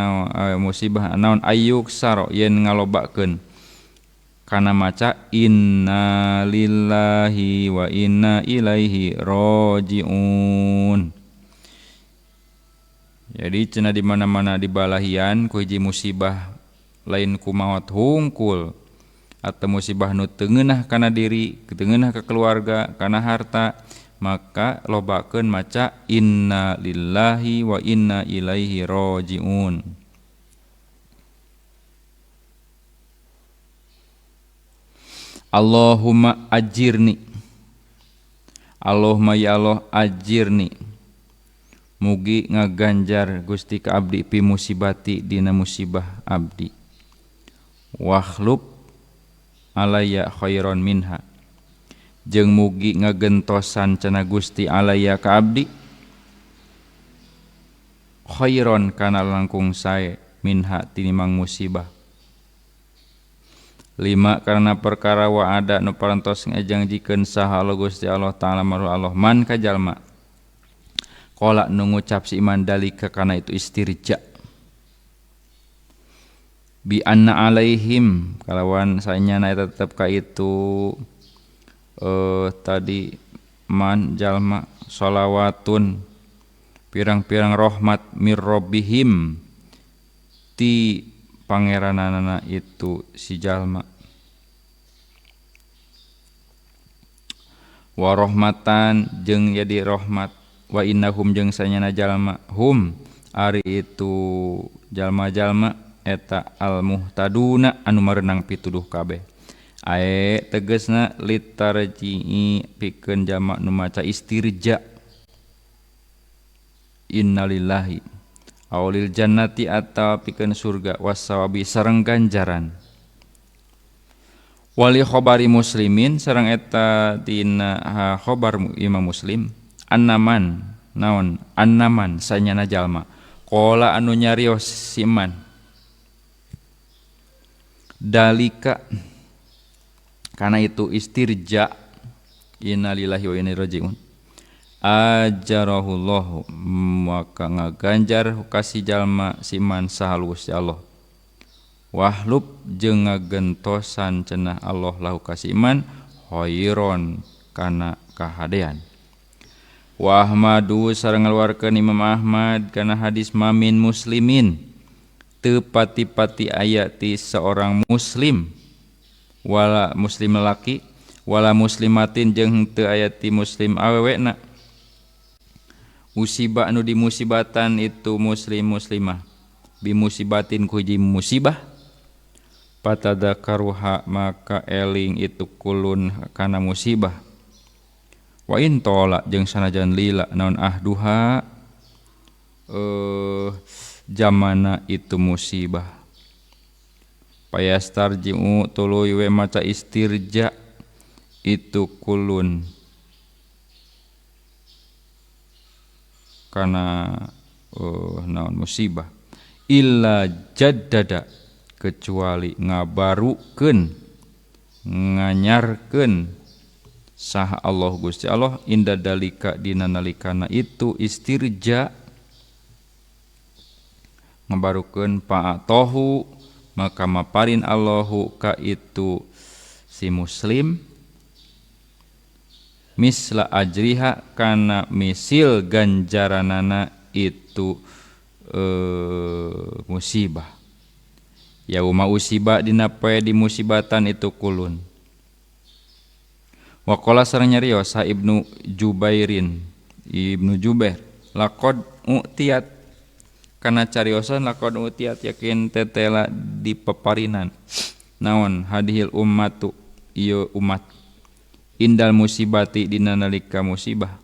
musibah naon ayyuk saro yen ngalobakeun kana maca inna lillahi wa inna ilaihi rajiun. Jadi cenah di mana-mana dibalahian ku hiji musibah lain ku maot hungkul atau musibah nu teu ngeunah kana diri, teu ngeunah ka keluarga, kana harta, maka lobakeun maca inna lillahi wa inna ilaihi rajiun. Allahumma ajirni, Allahumma ya Allah ajirni, mugi ngaganjar Gusti ka abdi pi musibati dina musibah abdi, wakhlub alaya khairon minha, jeung mugi ngagentosan cenah Gusti alaya ka abdi khairon kana langkung sae minha tinimang musibah. Lima karena perkara wa ada nu parantos ngajangjikeun saha Allah Gusti Allah taala maru Allah man ka jalma qala nu ngucap si iman dalika kana itu istirja. Bi anna alaihim kalawan sanyana eta tetep ka itu tadi man jalma sholawatun pirang-pirang rahmat mirrobbihim ti pangeranana itu si jalma wa rahmatan jeung jadi rahmat wa innahum jeung sanyana jalma hum ari itu jalma-jalma eta al muhtaduna anu marenang pituduh kabeh ae tegasna litarji'i pikeun jalma nu maca istirja innalillahi aulil jannati atawa pikeun surga wasawabi sareng ganjaran wali khobari muslimin sareng eta dina khobar Imam Muslim annaman naon annaman sanyana jalma qala anu nyarios siman dalika karena itu istirja innalillahi wa inna ilaihi rajiun ajarahullahu maka ngaganjar kasih jalma siman saha Gusti Allah wahlub jeung ngagentosan cenah Allah lahu kasih iman khairon kana kahadean wa Ahmadu sareng ngaluarkeun Imam Ahmad kana hadis mamin muslimin teu pati-pati aya ti seorang muslim wala muslim laki wala muslimatin jeung teu aya ti muslim awewena musibah anu dimusibatan itu muslim muslimah bimusibatin ku hiji musibah patadakaruha maka eling itu kulun kana musibah wa in tola jeung sanajan lila naon ahduha jamana itu musibah payastarji'u tuluy we maca istirja itu kulun kana naon musibah illa jaddada kecuali ngabarukeun nganyarkeun saha Allah Gusti Allah inda dalika dina nalikana itu istirja ngabarukeun pa'atohu maka maparin Allahu ka itu si muslim misla ajriha kana misil ganjaranana itu musibah yauma usiba dina poe di musibatan itu kulun waqala sareng nyarios sa Ibnu Jubairin Ibnu Jubair laqad u'tiyat kana cariosan laqad u'tiyat yakin tetela di peparinan naon hadihil ummatu ieu umat indal musibati dina nalika musibah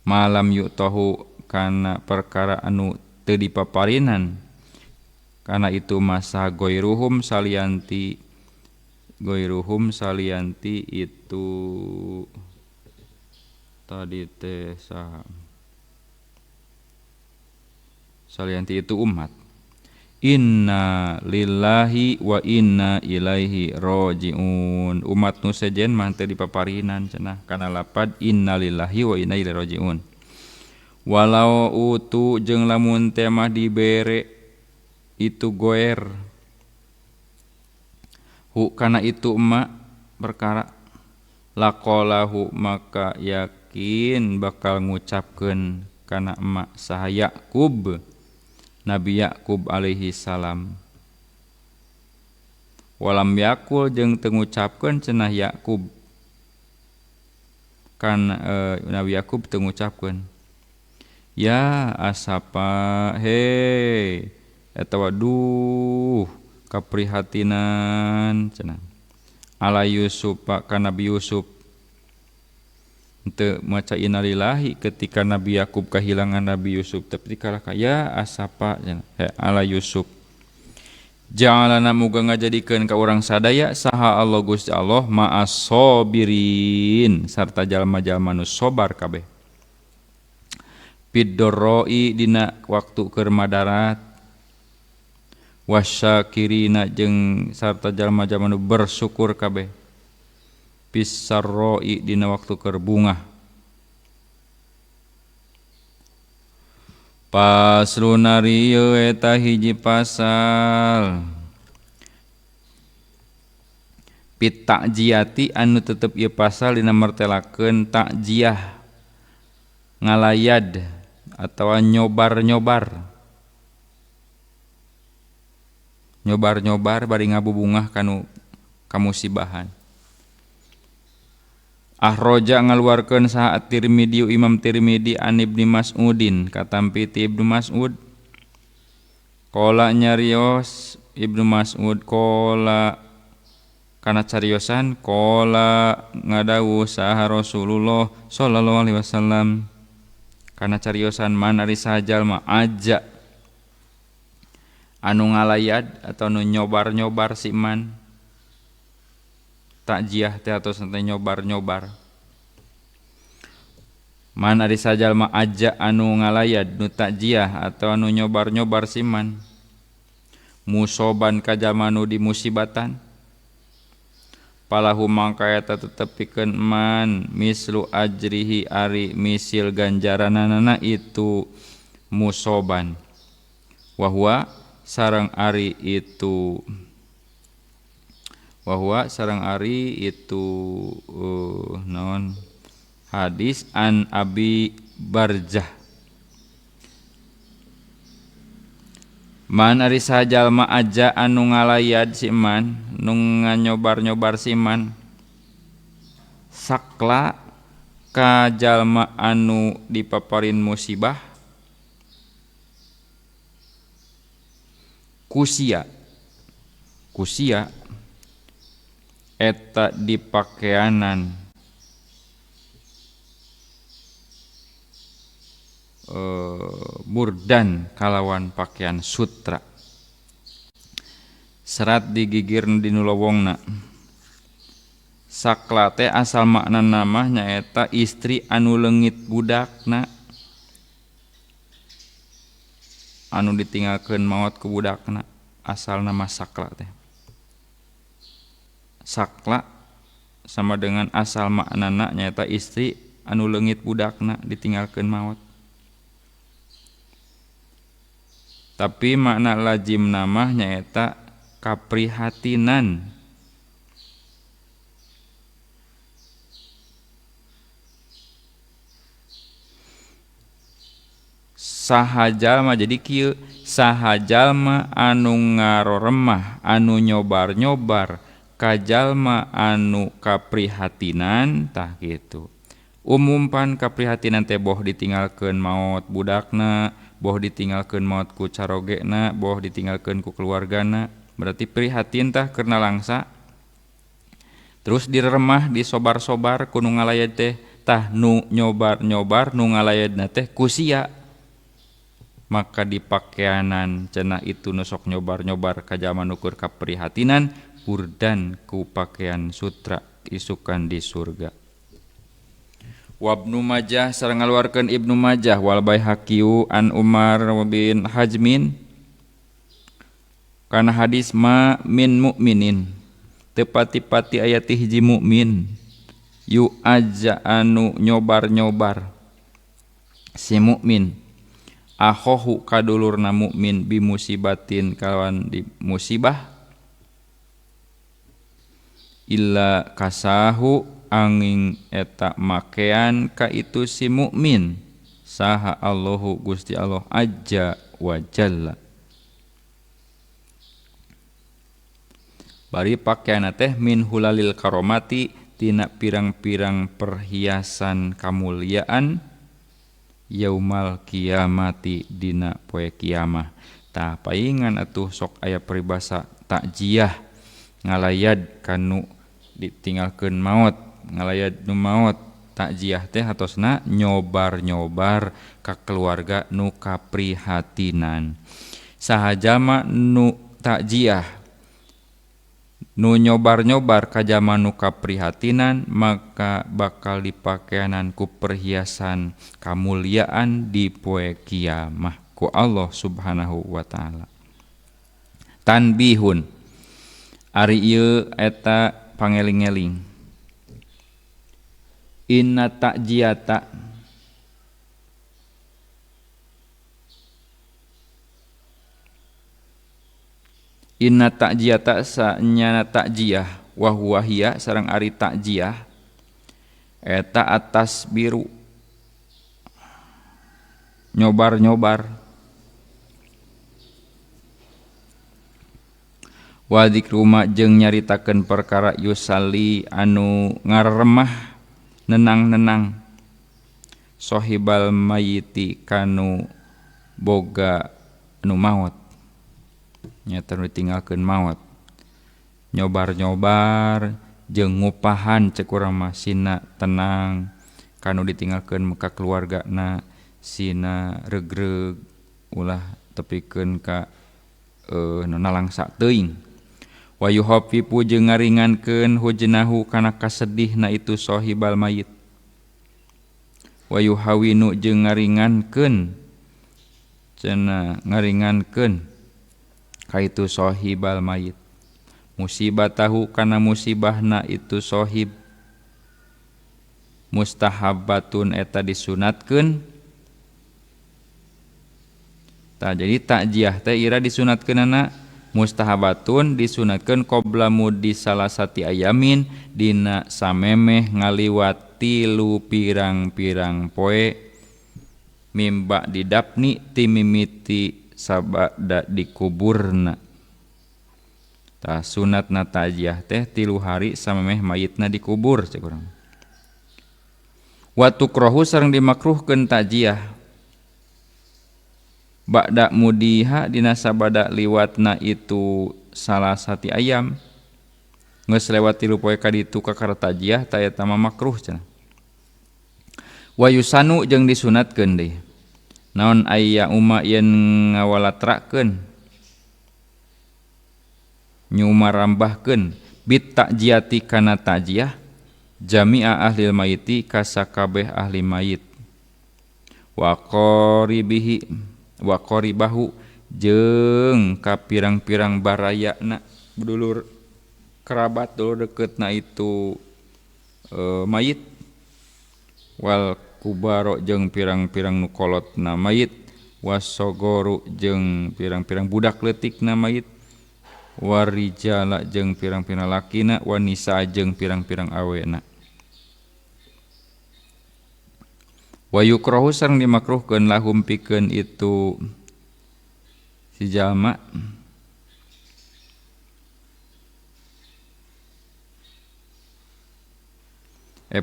malam yu'tahu kana perkara anu teu dipaparinan kana itu masa goiruhum salianti itu tadi teh salianti itu umat inna lillahi wa inna ilaihi rajiun umat nu sejen mah teu dipaparinan cenah kana lapad inna lillahi wa inna ilaihi rajiun walau utu jeung lamun teh mah dibere itu goer hu kana itu emak perkara laqalahu maka yakin bakal ngucapkeun kana emak saha Yakub Nabi Yakub alaihi salam walam yakul jeung teu ngucapkeun cenah Yakub kan Nabi Yakub teu ngucapkeun ya asapa he atawa duh kaprihatinan cenah ala Yusuf ka Nabi Yusuf teu maca innalillahi ketika Nabi Yakub kehilangan Nabi Yusuf tapi kalah ya asapa cenah ala Yusuf ja'alana muga ngajadikeun ka urang sadaya saha Allah Gusti Allah ma'as sabirin sarta jalma-jalma nu sabar kabeh pidoroi dina waktu keur madarat wasyakirina jeung sarta jalma-jalma nu bersyukur kabeh pisarroi dina waktu keur bungah Paslon ari ieu eta hiji pasal pit takjiati anu tetep ieu pasal dina martelakeun takjiah ngalayad atawa nyobar-nyobar nyobar-nyobar bari ngabubungah kanu kamusibahan. Ahroja ngaluarkeun saha At-Tirmidzi Imam Tirmidzi an Ibnu Mas'udin katampi ti Ibnu Mas'ud qala nyarios Ibnu Mas'ud qala kana cariosan qala ngadawuh saha Rasulullah sallallahu alaihi wasallam kana cariosan man ari saha jalma aja anu ngalayad atau nu nyobar-nyobar si man takjiah teh atos teh nyobar-nyobar man ari sajalma aja anu ngalayad nu takjiah atau anu nyobar-nyobar si man musoban ka jalma nu dimusibatan palahu mangka eta tetep pikeun man mislu ajrihi ari misil ganjaranana itu musoban wahwa sareng ari itu bahwa sareng ari itu naon hadis an Abi Barzah man ari sajalma aja anu ngalayad si man nu nganyobar-nyobar si man sakla ka jalma anu dipaparin musibah kusia kusia eta dipakeanan burdan kalawan pakaian sutra serat digigir dinu lowongna sakla teh asal makna namah nyaeta istri anu leungit budakna anu ditinggalkeun maot ku budakna asal nama sakla teh. Sakla sama dengan asal maknana nyaeta istri anu leungit budakna ditinggalkeun maot. Tapi makna lazim namah nyaeta kaprihatinan. Saha jalma jadi kieu saha jalma anu ngaroremah anu nyobar-nyobar ka jalma anu kaprihatinan tah kitu. Umum pan kaprihatinan teh boh ditinggalkeun maot budakna, boh ditinggalkeun maot ku carogena, boh ditinggalkeun ku keluargana. Berarti prihatin tah keur nalangsa. Terus diremah disobar-sobar ku nu ngalayad teh tah nu nyobar-nyobar nu ngalayadna teh ku sia. Maka dipakeanan cenah itu nu sok nyobar-nyobar ka jalma nu keur kaprihatinan burdan ku pakaian sutra isukan di surga. Wabnu Majah sareng ngaluarkeun Ibnu Majah wal Baihaqi an Umar bin Hajmin kana hadis ma min mukminin teu pati-pati aya ti hiji mukmin yu aja anu nyobar-nyobar si mukmin akhohu kadulurna mukmin bi musibatin kalawan di musibah illa kasahu angin eta makean ka itu si mukmin saha Allahu Gusti Allah azza wa jalla. Bari pakeanna teh min hulalil karomati tina pirang-pirang perhiasan kamuliaan yaumal kiamati dina poe kiamah. Tah paingan atuh sok aya peribasa takjiah ngalayad kanu ditinggalkeun maot ngalayad nu maot takjiah teh hatosna nyobar-nyobar ka keluarga nu kaprihatinan. Saha jalma nu takjiah nu nyobar-nyobar ka jalma nu kaprihatinan maka bakal dipakeanan ku perhiasan kamuliaan di poe kiamah ku Allah Subhanahu wa taala. Tanbihun ari ieu eta pangeling-eling. Inna takjiata Inna takjiyata sanyana takjiyah wa huwa hiya sareng ari takjiyah eta atas biru nyobar-nyobar wa dzikruma jeung nyaritakeun perkara yusalli anu ngaremah nenang-nenang sohibal mayiti kanu boga nu maot nyata nu ditinggalkeun maot nyobar-nyobar jeung ngupahan cek urang mah sina tenang kanu ditinggalkeun ka keluargana sina regreg ulah tepikeun ka nalangsa teuing wa yuhaffifu jeung ngaringankeun hujnahu kana kasedihna itu sohibal mayit wa yuhawinu jeung ngaringankeun cenah ngaringankeun ka itu sohibal mayit musibatahu kana musibahna itu sohib mustahabbatun eta disunatkeun. Tah jadi takjiah teh ira disunatkeunana mustahabatun disunatkeun qabla mudi salasati ayamin dina samemeh ngaliwat tilu pirang-pirang poe mimba didapni timimiti sabada dikuburna. Tah sunatna takjiah teh 3 hari samemeh mayitna dikubur cek urang. Wa tukrohu sareng dimakruhkeun takjiah ba'da mudiha dina sabada liwatna itu salasati ayam geus lewat 3 poe ka ditu ka takjiah ta eta mah makruh cenah. Wa yusanu jeung disunatkeun deui naon aya uma yen ngawalatrakeun nyumarambahkeun bit takjiati kana takjiah jami'a ahlil mayiti ka sakabeh ahli mayit wa qaribihi wa qaribahu jeung ka pirang-pirang barayana dulur kerabat dulur deketna itu mayit wal kubaro jeung pirang-pirang nu kolotna mayit wasogoru jeung pirang-pirang budak leutikna mayit warijala jeung pirang-pirang lakina wanisa jeung pirang-pirang awena. Wa yukrohu sareng dimakruhkeun lahum pikeun itu si jalma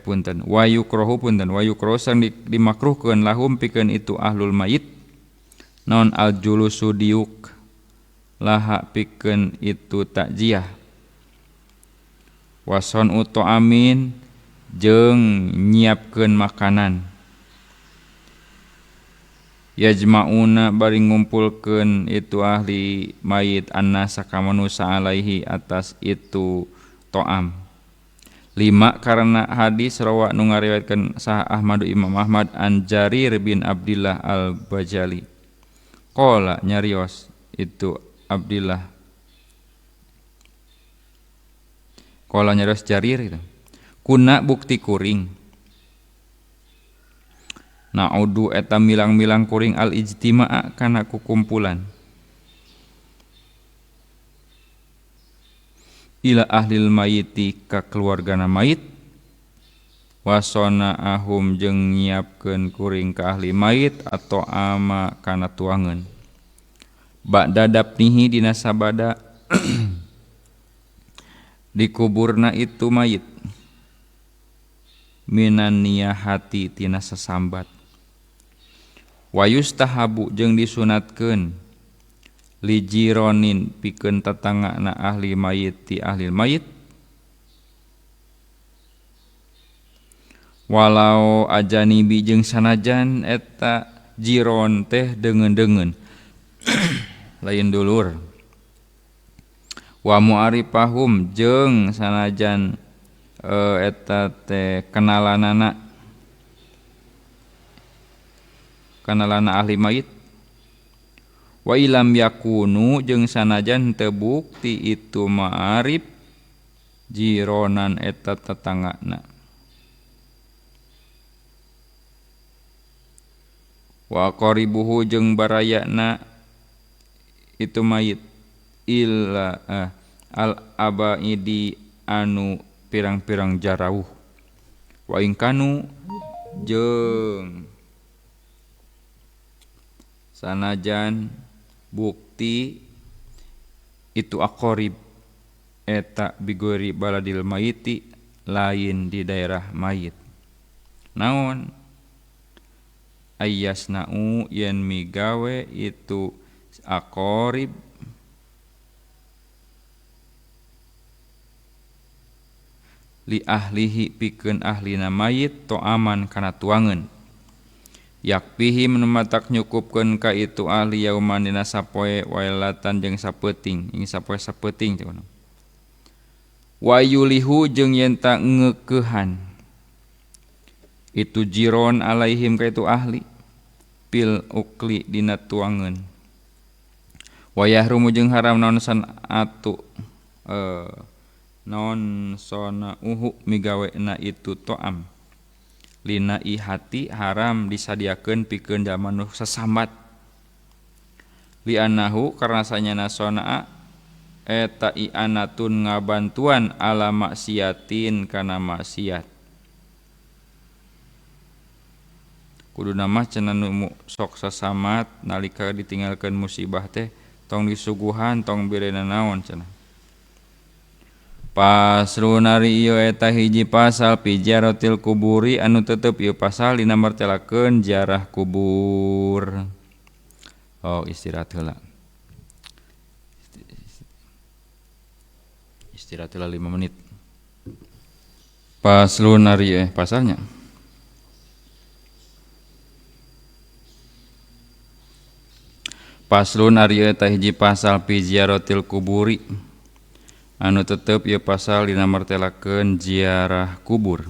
punten wa yukrohu punten wa yukrohu sareng dimakruhkeun lahum pikeun itu ahlul mayit naon al julusu diuk laha pikeun itu takjiah wason uto amin jeung nyiapkeun makanan yajmauna bari ngumpulkeun itu ahli mayit annasa ka manusa alaihi atas itu to'am. 5 karena hadis rawa nu ngariwayatkeun saha Ahmadu Imam Ahmad an Jarir bin Abdillah al-Bajali qala nyarios itu Abdillah qala nyarios Jarir itu kuna bukti kuring na'udu eta milang-milang kuring al-ijtima'a kana kukumpulan ila ahlil mayiti ka keluargana mayit wasona ahum jeung nyiapkeun kuring ka ahli mayit atau ama kana tuangeun ba'da dapnihi dina sabada dikuburna itu mayit minan niyahati tina sesambat wa yustahabu jeung disunatkeun lijironin pikeun tetangana ahli mayit ti ahli mayit walau ajanibi jeung sanajan eta jiron teh deungeun-deungeun lain dulur wa mu'arifahum jeung sanajan eta teh kenalanana kenalanana ahli mayit wa ilam yakunu jeung sanajan teu bukti itu ma'arif jironan eta tetanggana wa qaribuhu jeung barayana itu mayit illa al abaidi anu pirang-pirang jarauh wa in kanu jeung sanajan bukti itu aqarib eta bigori baladil mayiti lain di daerah mayit naon ayasna'u yen migawe itu aqarib li ahlihi pikeun ahlina mayit to'aman kana tuangeun yakpihi menumatak nyukupkeun ka itu ahli yauman dina sapoe wailatan jeung sapeuting ing sapoe sapeuting cenah wa yulihu jeung yen ta ngeukehan itu jiron alaihim ka itu ahli pil ukli dina tuangeun wa yahrumu jeung haram naon san atu non sona uhu migawena itu to'am lina ihati haram disadiakeun pikeun jalma nu sasambat li anahu karena sanyana sonaa eta i'anatun ngabantuan ala maksiatin kana maksiat kuduna mah cenah nu sok sasamat nalika ditinggalkeun musibah teh tong disuguhan tong birena naon cenah. Pasrun ari ieu eta hiji pasal pi ziaratil kuburi anu tetep ieu pasal dina martelakeun ziarah kubur. Oh, istirahat heula. Istirahat heula 5 menit. Paslon ari pasalnya. Paslon ari eta hiji pasal pi ziaratil kuburi anu tetep ieu pasal dina martelakeun ziarah kubur.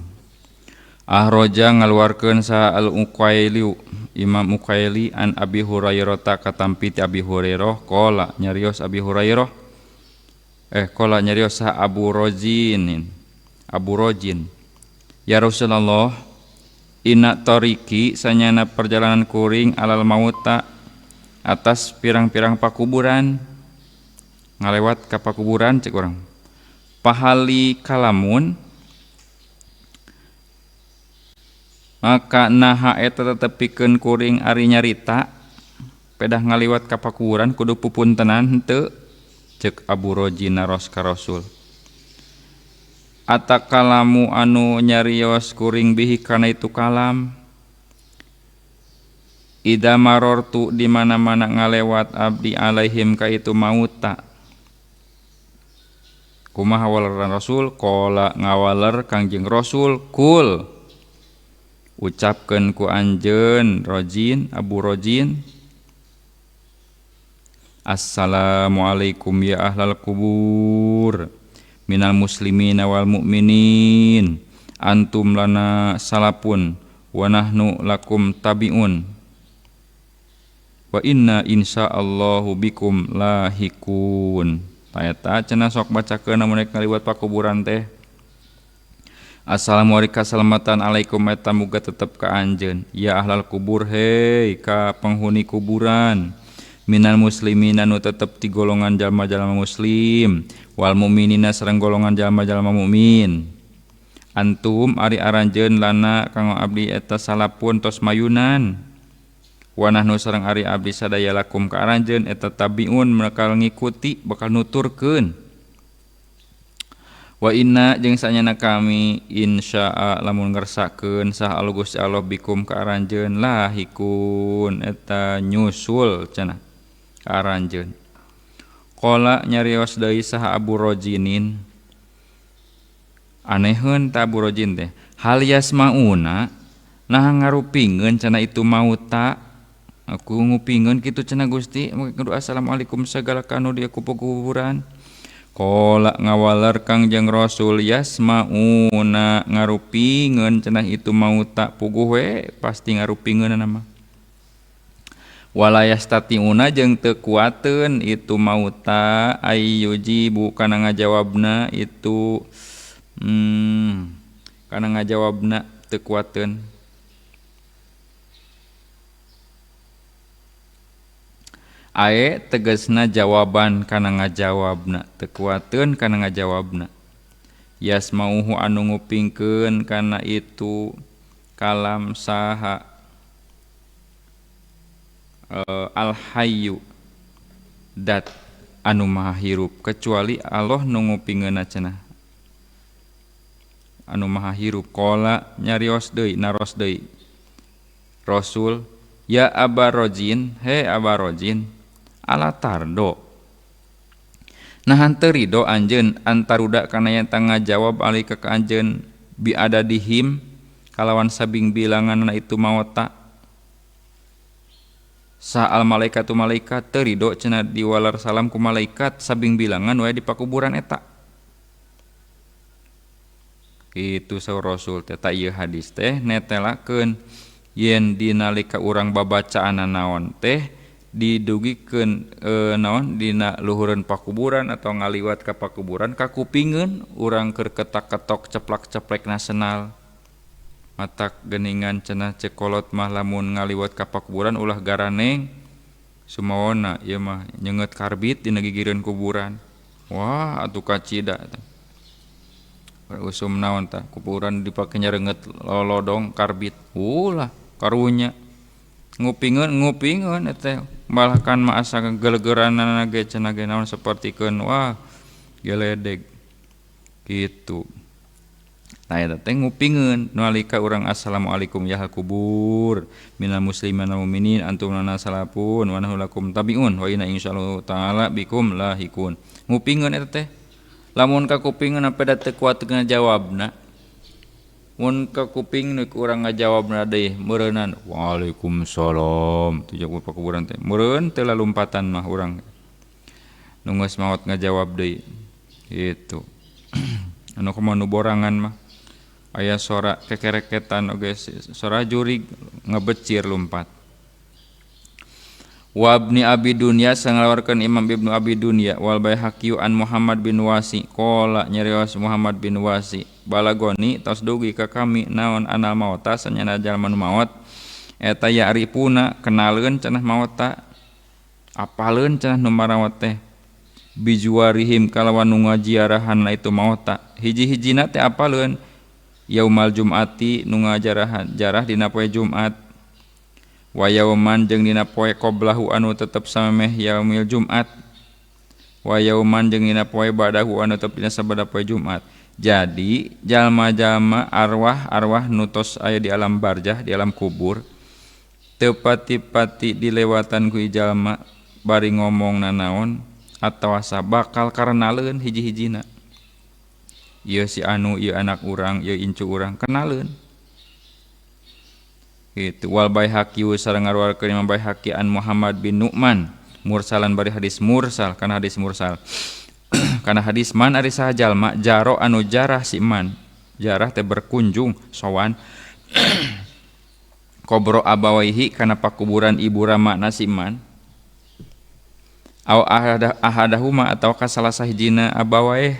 Ahroja ngaluarkeun saha al-Uqaili Imam Uqaili an Abi Hurairah ta katampi ti Abi Hurairah qala nyarios Abi Hurairah qala nyarios saha Abu Rojin Abu Rojin ya Rasulullah inna tariki sanyana perjalanan kuring alal mauta atas pirang-pirang pakuburan ngalewat ka pakuburan cek urang pahali kalamun maka naha eta tetepikeun kuring ari nyarita pedah ngaliwat ka pakuburan kudu pupuntenan henteu cek Abu Rojin naros ka Rasul atakalamu anu nyarios kuring bihi kana itu kalam ida marortu di mana-mana ngalewat abdi alaihim ka itu mauta kumaha waleran Rasul qala ngawaler Kangjeng Rasul kul ucapkeun ku anjeun Rojin Abu Rojin assalamualaikum ya ahlal kubur minal muslimina wal mu'minin antum lana salapun wa nahnu lakum tabiun wa inna insyaallahu bikum lahikun. Eta cenah sok bacakeun lamun rek ngaliwat pakuburan teh assalamualaikum kasalamatan alaikum eta muga tetep ka anjeun ya ahlal kubur hei ka penghuni kuburan minal muslimina nu tetep ti golongan jalma-jalma muslim wal mu'minina sareng golongan jalma-jalma mukmin antum ari aranjeun lana kanggo abdi eta salapun tos mayunan wa nahnu sareng ari abdi sadaya lakum ka aranjeun eta tabiun bakal ngikuti bakal nuturkeun wa inna jeung sanyana kami insyaa lamun ngersakeun sah Allah Gusti Allah bikum ka aranjeun lahikun eta nyusul cenah ka aranjeun qala nyarios deui saha Abu Rojinin aneheun ta Abu Rojin teh hal yasmauna nah ngarupingeun cenah itu mauta aku ngupingeun kitu cenah Gusti kudu assalamualaikum sagala kanu di kuburan qala ngawaler Kangjeng Rasul yasmauna ngarupingeun cenah itu mauta puguh we pasti ngarupingeunna mah wala yastatiuna jeung teu kuateun itu mauta ayyujibu kana ngajawabna itu kana ngajawabna teu kuateun Ae tegasna jawaban kana ngajawabna teu kuateun kana ngajawabna yasmauhu anu ngupingkeun kana itu kalam saha al hayyu dat anu maha hirup kecuali Allah nu ngupingeunna cenah anu maha hirup qala nyarios deui naros deui Rasul ya abarojin he abarojin ala tardo nahan teu rido anjeun antaruda kana yen ngajawab alika ka anjeun bi adadihim kalawan sabing bilanganna itu maota sa al malaikatu malaikat teu rido cenah diwalar salam ku malaikat sabing bilangan wae di pakuburan eta kitu saur Rasul teh ta ieu hadis teh netelakeun yen dinalika urang babacaanna naon teh didugikeun naon dina luhureun pakuburan atau ngaliwat ka pakuburan kakupingeun urang keur ketak-ketok ceplak-ceplek nasional matak geningan cenah cekolot mah lamun ngaliwat ka pakuburan ulah garaneng sumawona ieu mah nyeungeut karbit dina gigireun kuburan wah atuh kacida usum naon tah kuburan dipake nyareungeut lolodong karbit ulah karunya ngupingeun eta malahkan mah asa gelegeranana ge cenah ge naon sapertikeun wah geledeg kitu. Nah eta teh ngupingeun nalika urang assalamualaikum ya kubur minal muslimin wal mukminin antum lana salafun wa nahnu lakum tabiun wa inna insyaallah taala bikum lahikun. Ngupingeun eta teh lamun kakupingeun apa da teu kuat ngajawabna mun kakuping nu urang ngajawabna deui meureunnan waalaikumsalam tujuh pakuburan teh meureun teu lalumpatan mah urang nu geus maot ngajawab deui kitu. Anu kumaha nu borangan mah aya sora kekereketan oge sora jurig ngebecir lumpat. Wa ibni Abi Dunya sangalawarkeun Imam Ibnu Abi Dunya wal Baihaqi an Muhammad bin Wasi qala nyarios Muhammad bin Wasi balagoni tos dugi ka kami naon anal maota sanyana jalma nu maot eta ya'rifuna kenaleun cenah maota apaleun cenah nu marawat teh bijuwarihim kalawan nu ngajiarahanna itu maota hiji-hijina teh apaleun yaumal jum'ati nu ngajarahan jarah dina poe Jumat wa yauman jeung dina poe qoblahu anu tetep samemeh yaumil Jumat wa yauman jeung dina poe ba'dahu anu tetep dina sabada poe Jumat. Jadi jalma-jalma arwah-arwah nu tos aya di alam barjah di alam kubur teu pati-pati dilewatan ku jalma bari ngomong nanaon atawa bakal karenaleun hiji-hijina ieu si anu ieu anak urang ieu incu urang kenaleun kitu. Wal Baihaqi sareng ngaruarkeun Imam Baihaqi an Muhammad bin Nu'man mursalan bari hadis mursal kana hadis mursal kana hadis man ari saha jalma jaro anu jarah si man jarah teh berkunjung sowan kobro abawaihi kana pakuburan ibu ramana si man aw ahadahuma atau ka salah sahijina abawaih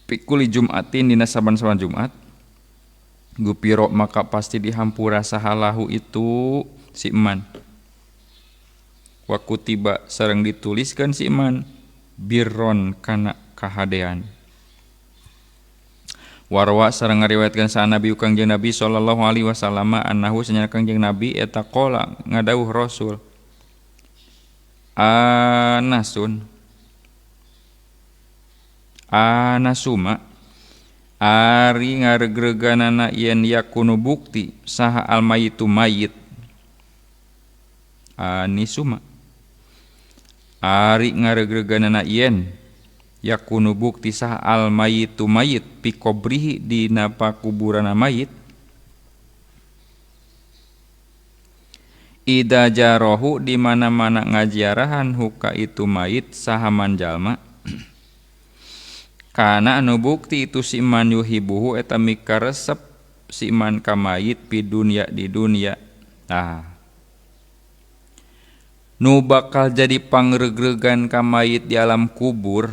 pikuli Jumatin dina saban-saban Jumat gupiro maka pasti dihampura sahalahu itu si iman wa kutiba sareng dituliskan si iman birron kana kahadean warwa sareng ngariwayatkeun sa Nabi Kangjeng Nabi sallallahu alaihi wasallam annahu sanyana Kangjeng Nabi eta qala ngadawuh Rasul anasun anasuma ari ngaregreganana yen yakunu bukti saha almayitu mayit anisuma ari ngaregreganana yen yakunu bukti saha almayitu mayit pi kobrihi dina pakuburanna mayit ida jarohu di mana-mana ngajiarahan huka itu mayit saha man jalma kana anu bukti itu si man yuhibuhu eta mikaresep si man ka mayit pi dunya di dunya. Tah nu bakal jadi pangregregan ka mayit di alam kubur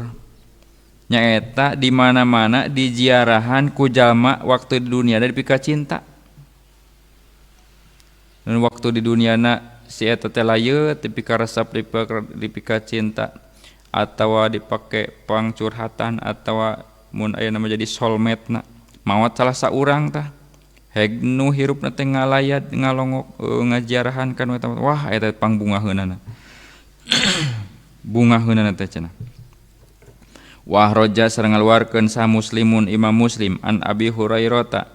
nyaeta di mana-mana diziarahan ku jalma waktu di dunia dari pika cinta. Dan waktu di duniana si eta teh layeut dipikaresep dipika cinta atawa dipake pangcurhatan atawa mun aya nama jadi soulmate-na maot salah saurang tah heg nu hirupna teh ngalayat ngalongok ngajiarahan kan eta wah eta pangbungaheunana bungaheunana teh cenah. Wah roja sareng ngaluarkeun sa muslimun imam Muslim an Abi Hurairah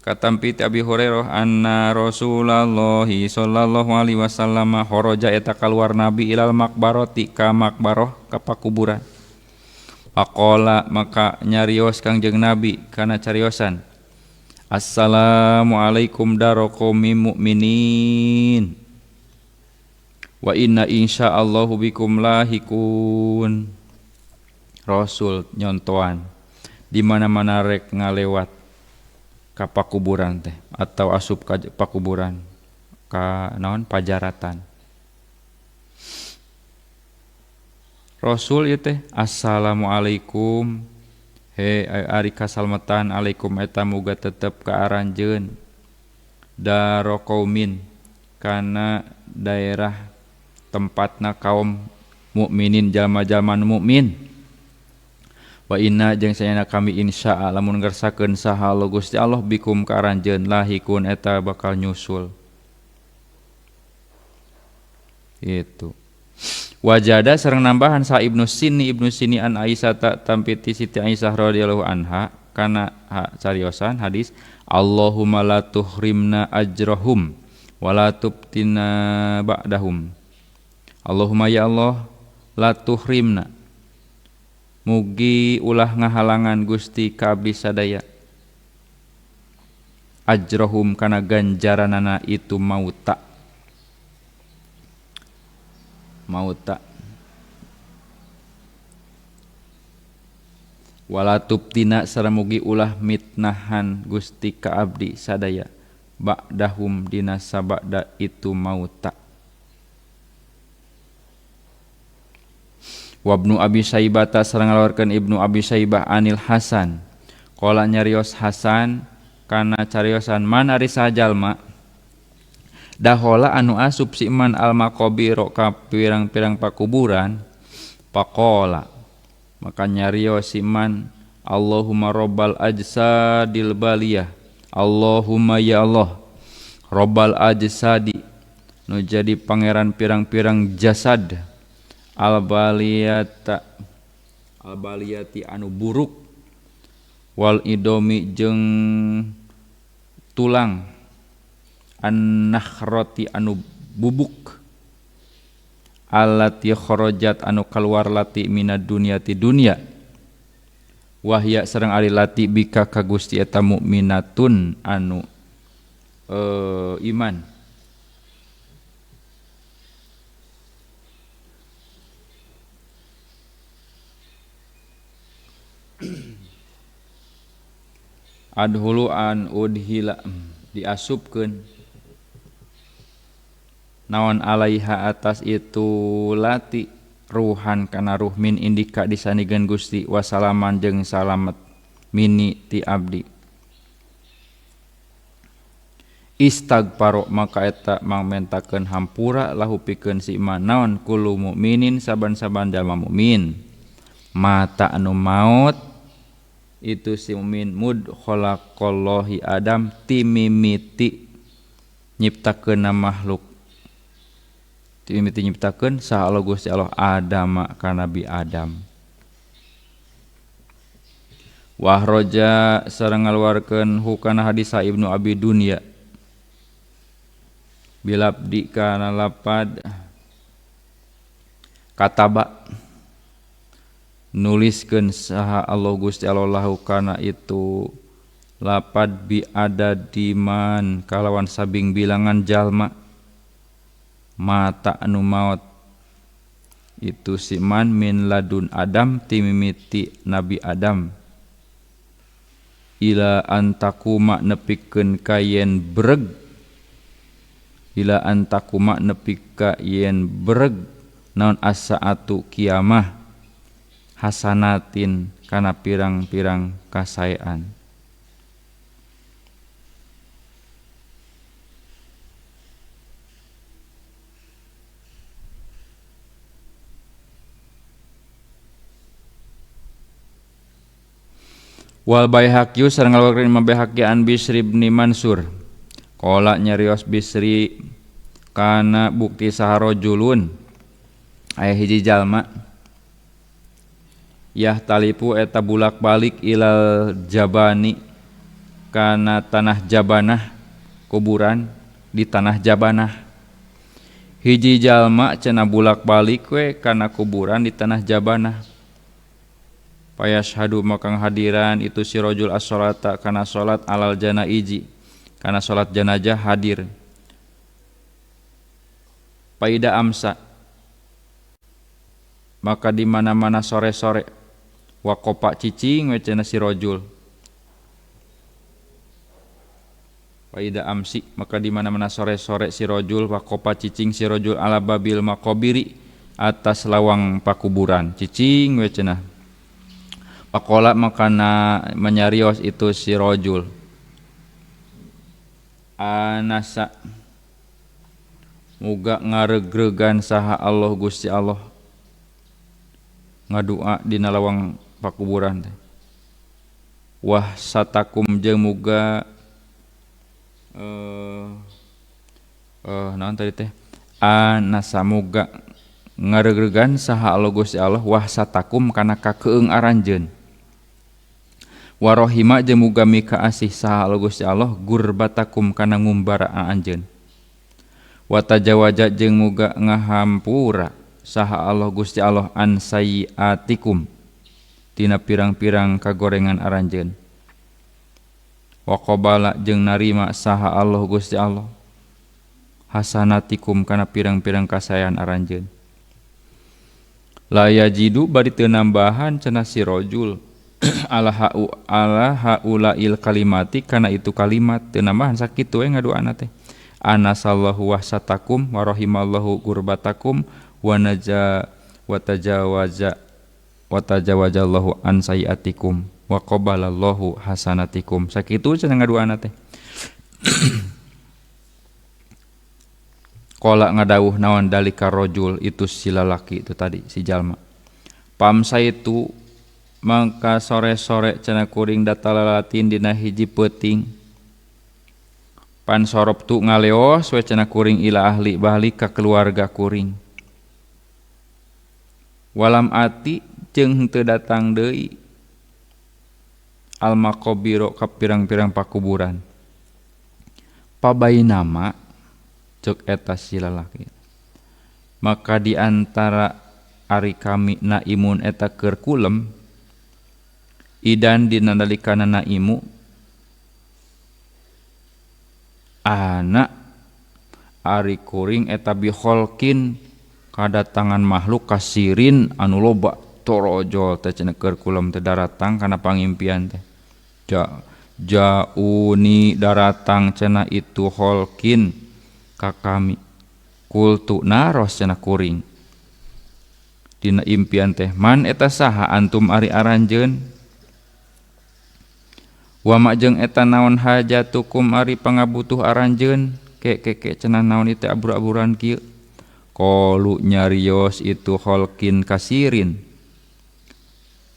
katampi ti Abi Hurairah anna Rasulullah sallallahu alaihi wasallam kharaja eta kaluar nabi ilal makbaroti ka makbaroh ka pakuburan. Faqala maka nyarios Kangjeng Nabi kana cariosan assalamualaikum daraqaumi mukminin wa inna insyaallahu bikum lahikun. Rasul nyontoan di mana-mana rek ngalewat ka pakuburan teh atau asup ka pakuburan ka naon pajaratan. Rasul ieu teh assalamualaikum he ari kasalmetan alaikum eta muga tetep ka aranjeun daraqaumin kana daerah tempatna kaum mukminin jalma-jalma nu mukmin. Wa inna jeung sayana kami insya lamun ngersakeun saha Allah Gusti Allah bikum ka aranjeun lahikun eta bakal nyusul. Itu. Wajada sareng nambahan sa Ibnu Sini an Aisyah ta tampi ti Siti Aisyah radhiyallahu anha kana cariosan hadis Allahumma la tuhrimna ajrahum wa la tubtina ba'dahum. Allahumma ya Allah la tuhrimna mugi ulah ngahalangan Gusti ka abdi sadaya ajrohum kana ganjaranana itu mauta mauta wala tubtina sareng mugi ulah mitnahan Gusti ka abdi sadaya ba'dahum dina sabada itu mauta. Wabnu Abi Syaibah sareng ngaluarkeun Ibnu Abi Syaibah anil Hasan qala nyarios Hasan kana cariosan man ari sajalma dahola anu asup si man al maqabir ka pirang-pirang pakuburan faqala maka nyarios si man Allahumma rabbal ajsadil baliyah Allahumma ya Allah rabbal ajsadi nu jadi pangeran pirang-pirang jasad albaliyata albaliyati anu buruk wal idomi jeung tulang an-nakhrati anu bubuk allati kharajat anu kaluar lati minad dunyati dunya wahya sareng ari lati bika ka Gusti eta mukminatun anu iman. Adhulu an udhila diasupkeun naon alaiha atas itu lati ruhan kana ruh min indika disanigeun Gusti wasalaman jeung salamet mini ti abdi istagfaro maka eta mangmentakeun hampura lahu pikeun si iman naon kullu mukminin saban-saban jalma mukmin mata anu maut itu si mukmin mud khalaqallahi Adam timimiti nyiptakeun makhluk timimiti nyiptakeun saha Allah Gusti Allah Adam ka Nabi Adam. Wahroja sareng ngaluarkeun hukana hadis Ibnu Abi Dunya bilabdi kana lapad kataba nuliskeun saha Allah Gusti Allah lahu kana itu lapad bi ada diman kalawan sabing bilangan jalma mata anu maot itu si man min ladun Adam timimiti Nabi Adam ila antakuma nepikeun ka yen breg ila antakuma nepi ka yen breg naon as-saatu kiamah hasanatin kana pirang-pirang kasaean. Wal Baihaqi sareng ngaluarkeun Imam Baihaqi an Bisri bin Mansur. Qala nyarios Bisri kana bukti saha rajulun aya hiji jalma yah talipu eta bulak-balik ilal jabani kana tanah jabanah, kuburan di tanah jabanah. Hiji jalma cenah bulak-balik we kana kuburan di tanah jabanah. Payashhadu maka hadiran itu si rajul as-salata kana salat alal janaiji kana salat jenazah hadir. Paida amsa maka di mana-mana sore-sore waqopa cicing we cenah si rajul. Paida amsi maka di mana-mana sore-sore si rajul waqopa cicing si rajul ala babil maqabiri atas lawang pakuburan cicing we cenah. Pakola makana menyarios itu si rajul anasa muga ngaregregan saha Allah Gusti Allah ngadua dina lawang pakuburan teh. Wah satakum jeung muga naon tadi teh anasa muga ngaregregan saha Allah Gusti Allah wah satakum kana kakeung aranjeun. Warohima jeung muga mika asih saha Allah Gusti Allah gurbatakum kana ngumbara anjeun. Wa tajawaja jeung muga ngahampura saha Allah Gusti Allah an sayiatikum tina pirang-pirang kagorengan aranjeun. Wa qabala jeung narima saha Allah Gusti Allah hasanatikum kana pirang-pirang kasayan aranjeun. La yajidu bari teu nambahan cenah si rajul ala haulail kalimati kana itu kalimat teu nambahan sakitu we ngaduana teh. Anasallahu wahsatakum wa rahimallahu gurbatakum wa naja wa tajawaza wa tajawajallahu an sayiatikum wa qabalallahu hasanatikum. Sakitu cenah ngaduana teh. Qala ngadawuh naon dalika rajul itu si lalaki itu tadi si jalma. Pamsa itu mangka sore-sore cenah kuring datalalatin dina hiji peuting. Pan sorop tu ngaleos we cenah kuring ila ahli bahli ka keluarga kuring. Walam ati jeung henteu datang deui al maqabiro ka pirang-pirang pakuburan. Pabainama cek eta si lalaki. Maka di antara ari kami naimun eta keur kulem idan dina nalikana naimu anak ari kuring eta biholkin kadatangan makhluk kasirin anu loba torojol teh cenah keur kulem teh daratang kana pangimpian teh. Jauni daratang cenah itu holkin ka kami. Kultu naros cenah kuring dina impian teh man eta saha antum ari aranjeun. Wa ma jeung eta naon hajatukum ari pangabutuh aranjeun ke ke ke cenah naon ieu teh abur-aburan kieu. Qalu nyarios itu holkin kasirin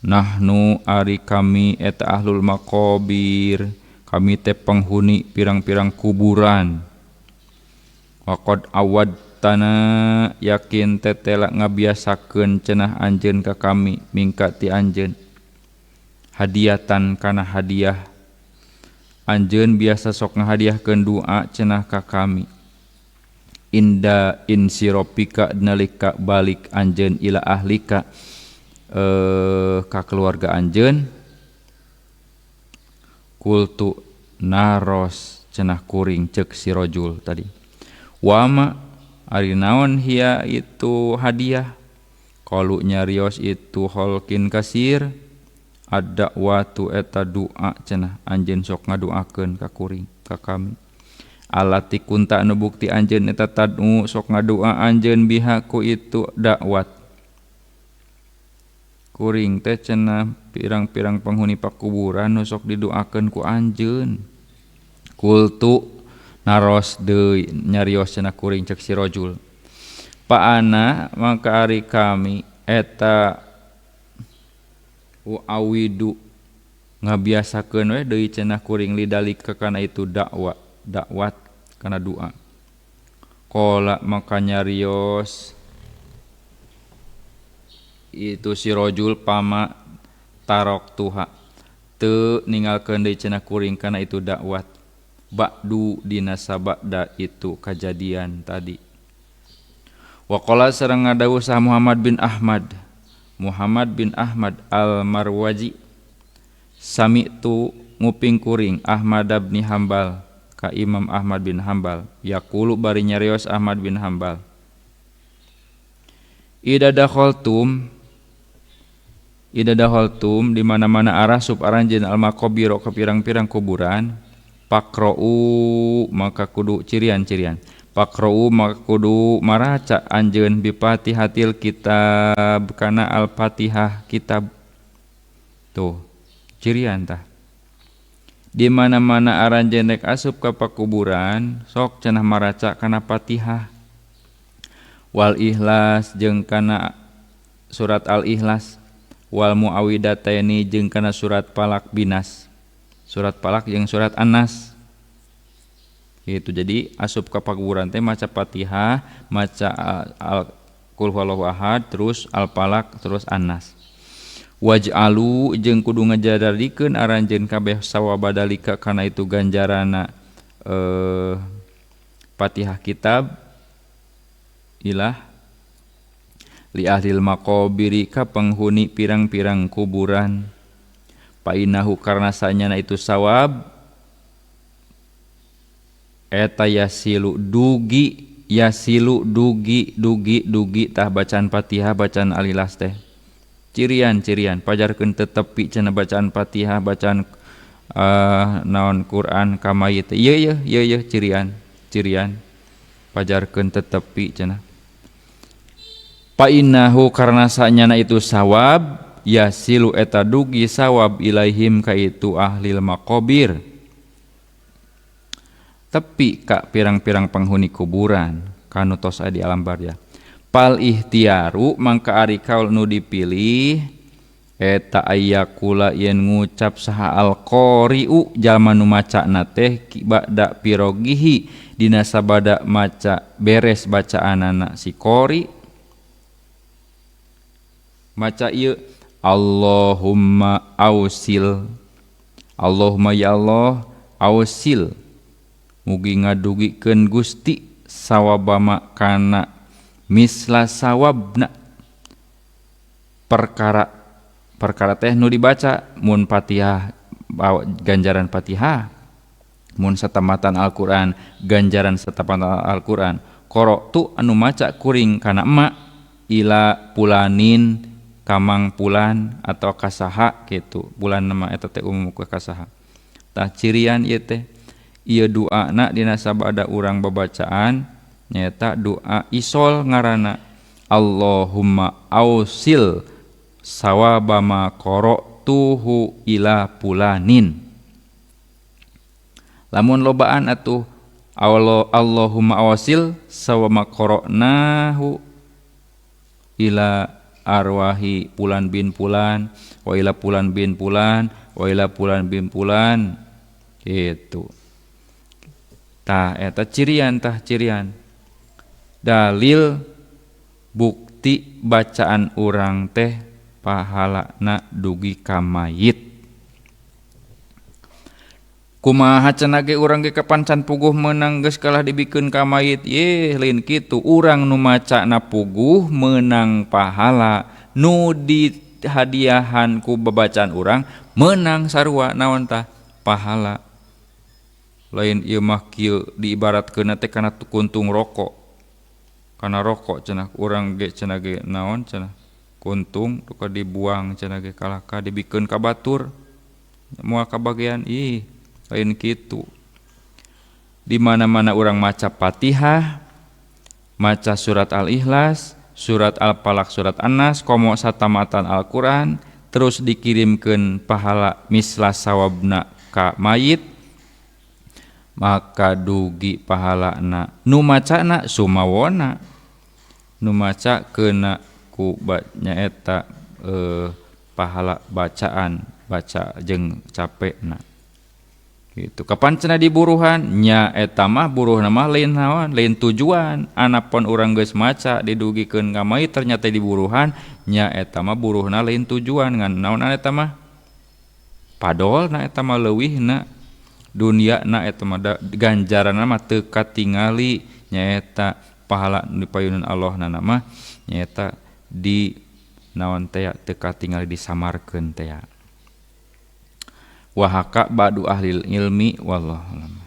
nahnu ari kami eta ahlul maqabir kami teh penghuni pirang-pirang kuburan. Waqad awad tana yakin tetela ngabiasakeun cenah anjeun ka kami mingka ti anjeun hadiatan kana hadiah anjeun biasa sok ngahadiahkeun doa cenah ka kami. Inda insiropika nalika balik anjeun ila ahlika ka keluarga anjeun. Kultu naros cenah kuring cek si rajul tadi. Wama ari naon hia itu hadiah. Qalu nyarios itu holkin kasir ada watu eta doa cenah anjeun sok ngadoakeun ka kuring ka kami. Alati kunta anu bukti anjeun eta tad'u sok ngadoa anjeun biha ku itu dakwat. Kuring teh cenah pirang-pirang penghuni pakuburan nu sok didoakeun ku anjeun. Kultu naros deui nyarios cenah kuring cek si rajul. Paana maka ari kami eta uawidu Ngabiasakeun we deui cenah kuring lidalika kana itu dakwah, dakwat kana doa. Qala maka nyarios itu si rojul pama tarok tuha teu ninggalkeun deui cenah kuring kana itu dakwat ba'du dina sabada itu kajadian tadi. Waqala sareng ngadawuh saha Muhammad bin Ahmad, Muhammad bin Ahmad al-Marwazi, sami'tu nguping kuring Ahmad bin Hambal ka Imam Ahmad bin Hambal, yaqulu bari nyarios Ahmad bin Hambal, ida dakhaltum, ida dakhaltum di mana-mana arah sub aranjeun al-maqabir ka pirang-pirang kuburan, paqra'u maka kudu cirian-cirian, paqra'u maka kudu maraca anjeun bi Fatihatil kitab kana al-Fatihah kitab. Tuh cirian tah. Di mana-mana aranjeun rek asup ka pakuburan sok cenah maraca kana Fatihah wal Ikhlas jeung kana surat Al-Ikhlas wal Muawwidataini jeung kana surat Falaq Binas, surat Falaq jeung surat An-Nas. Gitu. Jadi asup ka pakuburan teh maca Fatihah, maca al Qul huwallahu ahad, terus Al-Falaq, terus An-Nas. Waj'alu jeung kudu ngajadarikeun aranjeun kabeh sawabadalika kana itu ganjarana Fatihah kitab ilah li ahlil maqabiri ka penghuni pirang-pirang kuburan, painahu karena sanyana itu sawab eta yasilu dugi, yasilu dugi dugi dugi tah bacaan Fatihah bacaan Al-Ikhlas teh cirian-cirian pajarkeun tetepi cenah bacaan Fatihah bacaan naon Quran ka mayit ieu ieu ieu ieu cirian cirian pajarkeun tetepi cenah painahu karena sanyana itu sawab yasilu eta dugi sawab ilaihim ka itu ahlil maqabir tepi ka pirang-pirang penghuni kuburan kanu tos aya di alam barya. Pal ikhtiaru mangka ari kaul nu dipilih eta ayakula yen ngucap saha al-qari'u jalma nu macana teh ba'da pirogihi dina sabada maca beres bacaanana si qori maca ieu Allahumma ausil, Allahumma ya Allah ausil mugi ngadugikeun Gusti sawabama kana misla sawabna perkara perkara teh nu dibaca mun Fatihah ganjaran Fatihah, mun satamatan Al-Qur'an ganjaran satamatan Al-Qur'an, qara'tu anu maca kuring kana emak ila pulanin kamang pulan atau kasaha gitu, bulan nama eta teh umum ka kasaha. Tah cirian ieu teh ieu doana dina sabada urang babacaan nyaeta doa isol ngaranna Allahumma ausil sawaba ma qara'tuhu ila pulanin. Lamun lobaan atuh Allahumma ausil sawama qara'nahu ila arwahi pulan bin pulan wa ila pulan bin pulan wa ila pulan bin pulan gitu. Tah eta cirian, tah cirian dalil bukti bacaan urang teh pahalana dugi ka mayit. Kumaha cenah ge urang ge kapan can puguh meunang geus kalah dibikeun ka mayit, yeh lain kitu. Urang nu macana puguh meunang pahala, nu dihadiahan ku babacaan urang meunang sarua naon tah pahala. Lain ieu mah kieu diibaratkeunna teh kana kuntung rokok. Kana rokok cenah urang ge cenah ge naon cenah kuntung duka dibuang cenah ge kalah ka dibikeun ka batur moal kabagean, ih lain kitu. Di mana-mana urang maca Fatihah, maca surat Al-Ikhlas, surat Al-Falaq, surat An-Nas, komo satamatan Al-Qur'an, terus dikirimkeun pahala misla sawabna ka mayit, maka dugi pahalana nu macana sumawona, nu maca keuna ku nyaeta pahala bacaan Baca jeung capekna gitu. Kapan cenah diburuhan? Nya eta mah buruhna mah lain naon, lain tujuan. Anapun urang geus maca didugikeun ka mayit ternyata diburuhan, nya eta mah buruhna lain tujuan, ngan naon eta mah padol na eta mah leuwihna dunia na eta mah ganjaranna mah teu katingali, nyaeta pahala di payunan Allah na mah nyaeta di naon teh teu katingali, disamarkeun teh. Wahaka ba'du ahli ilmi, wallahu a'lam.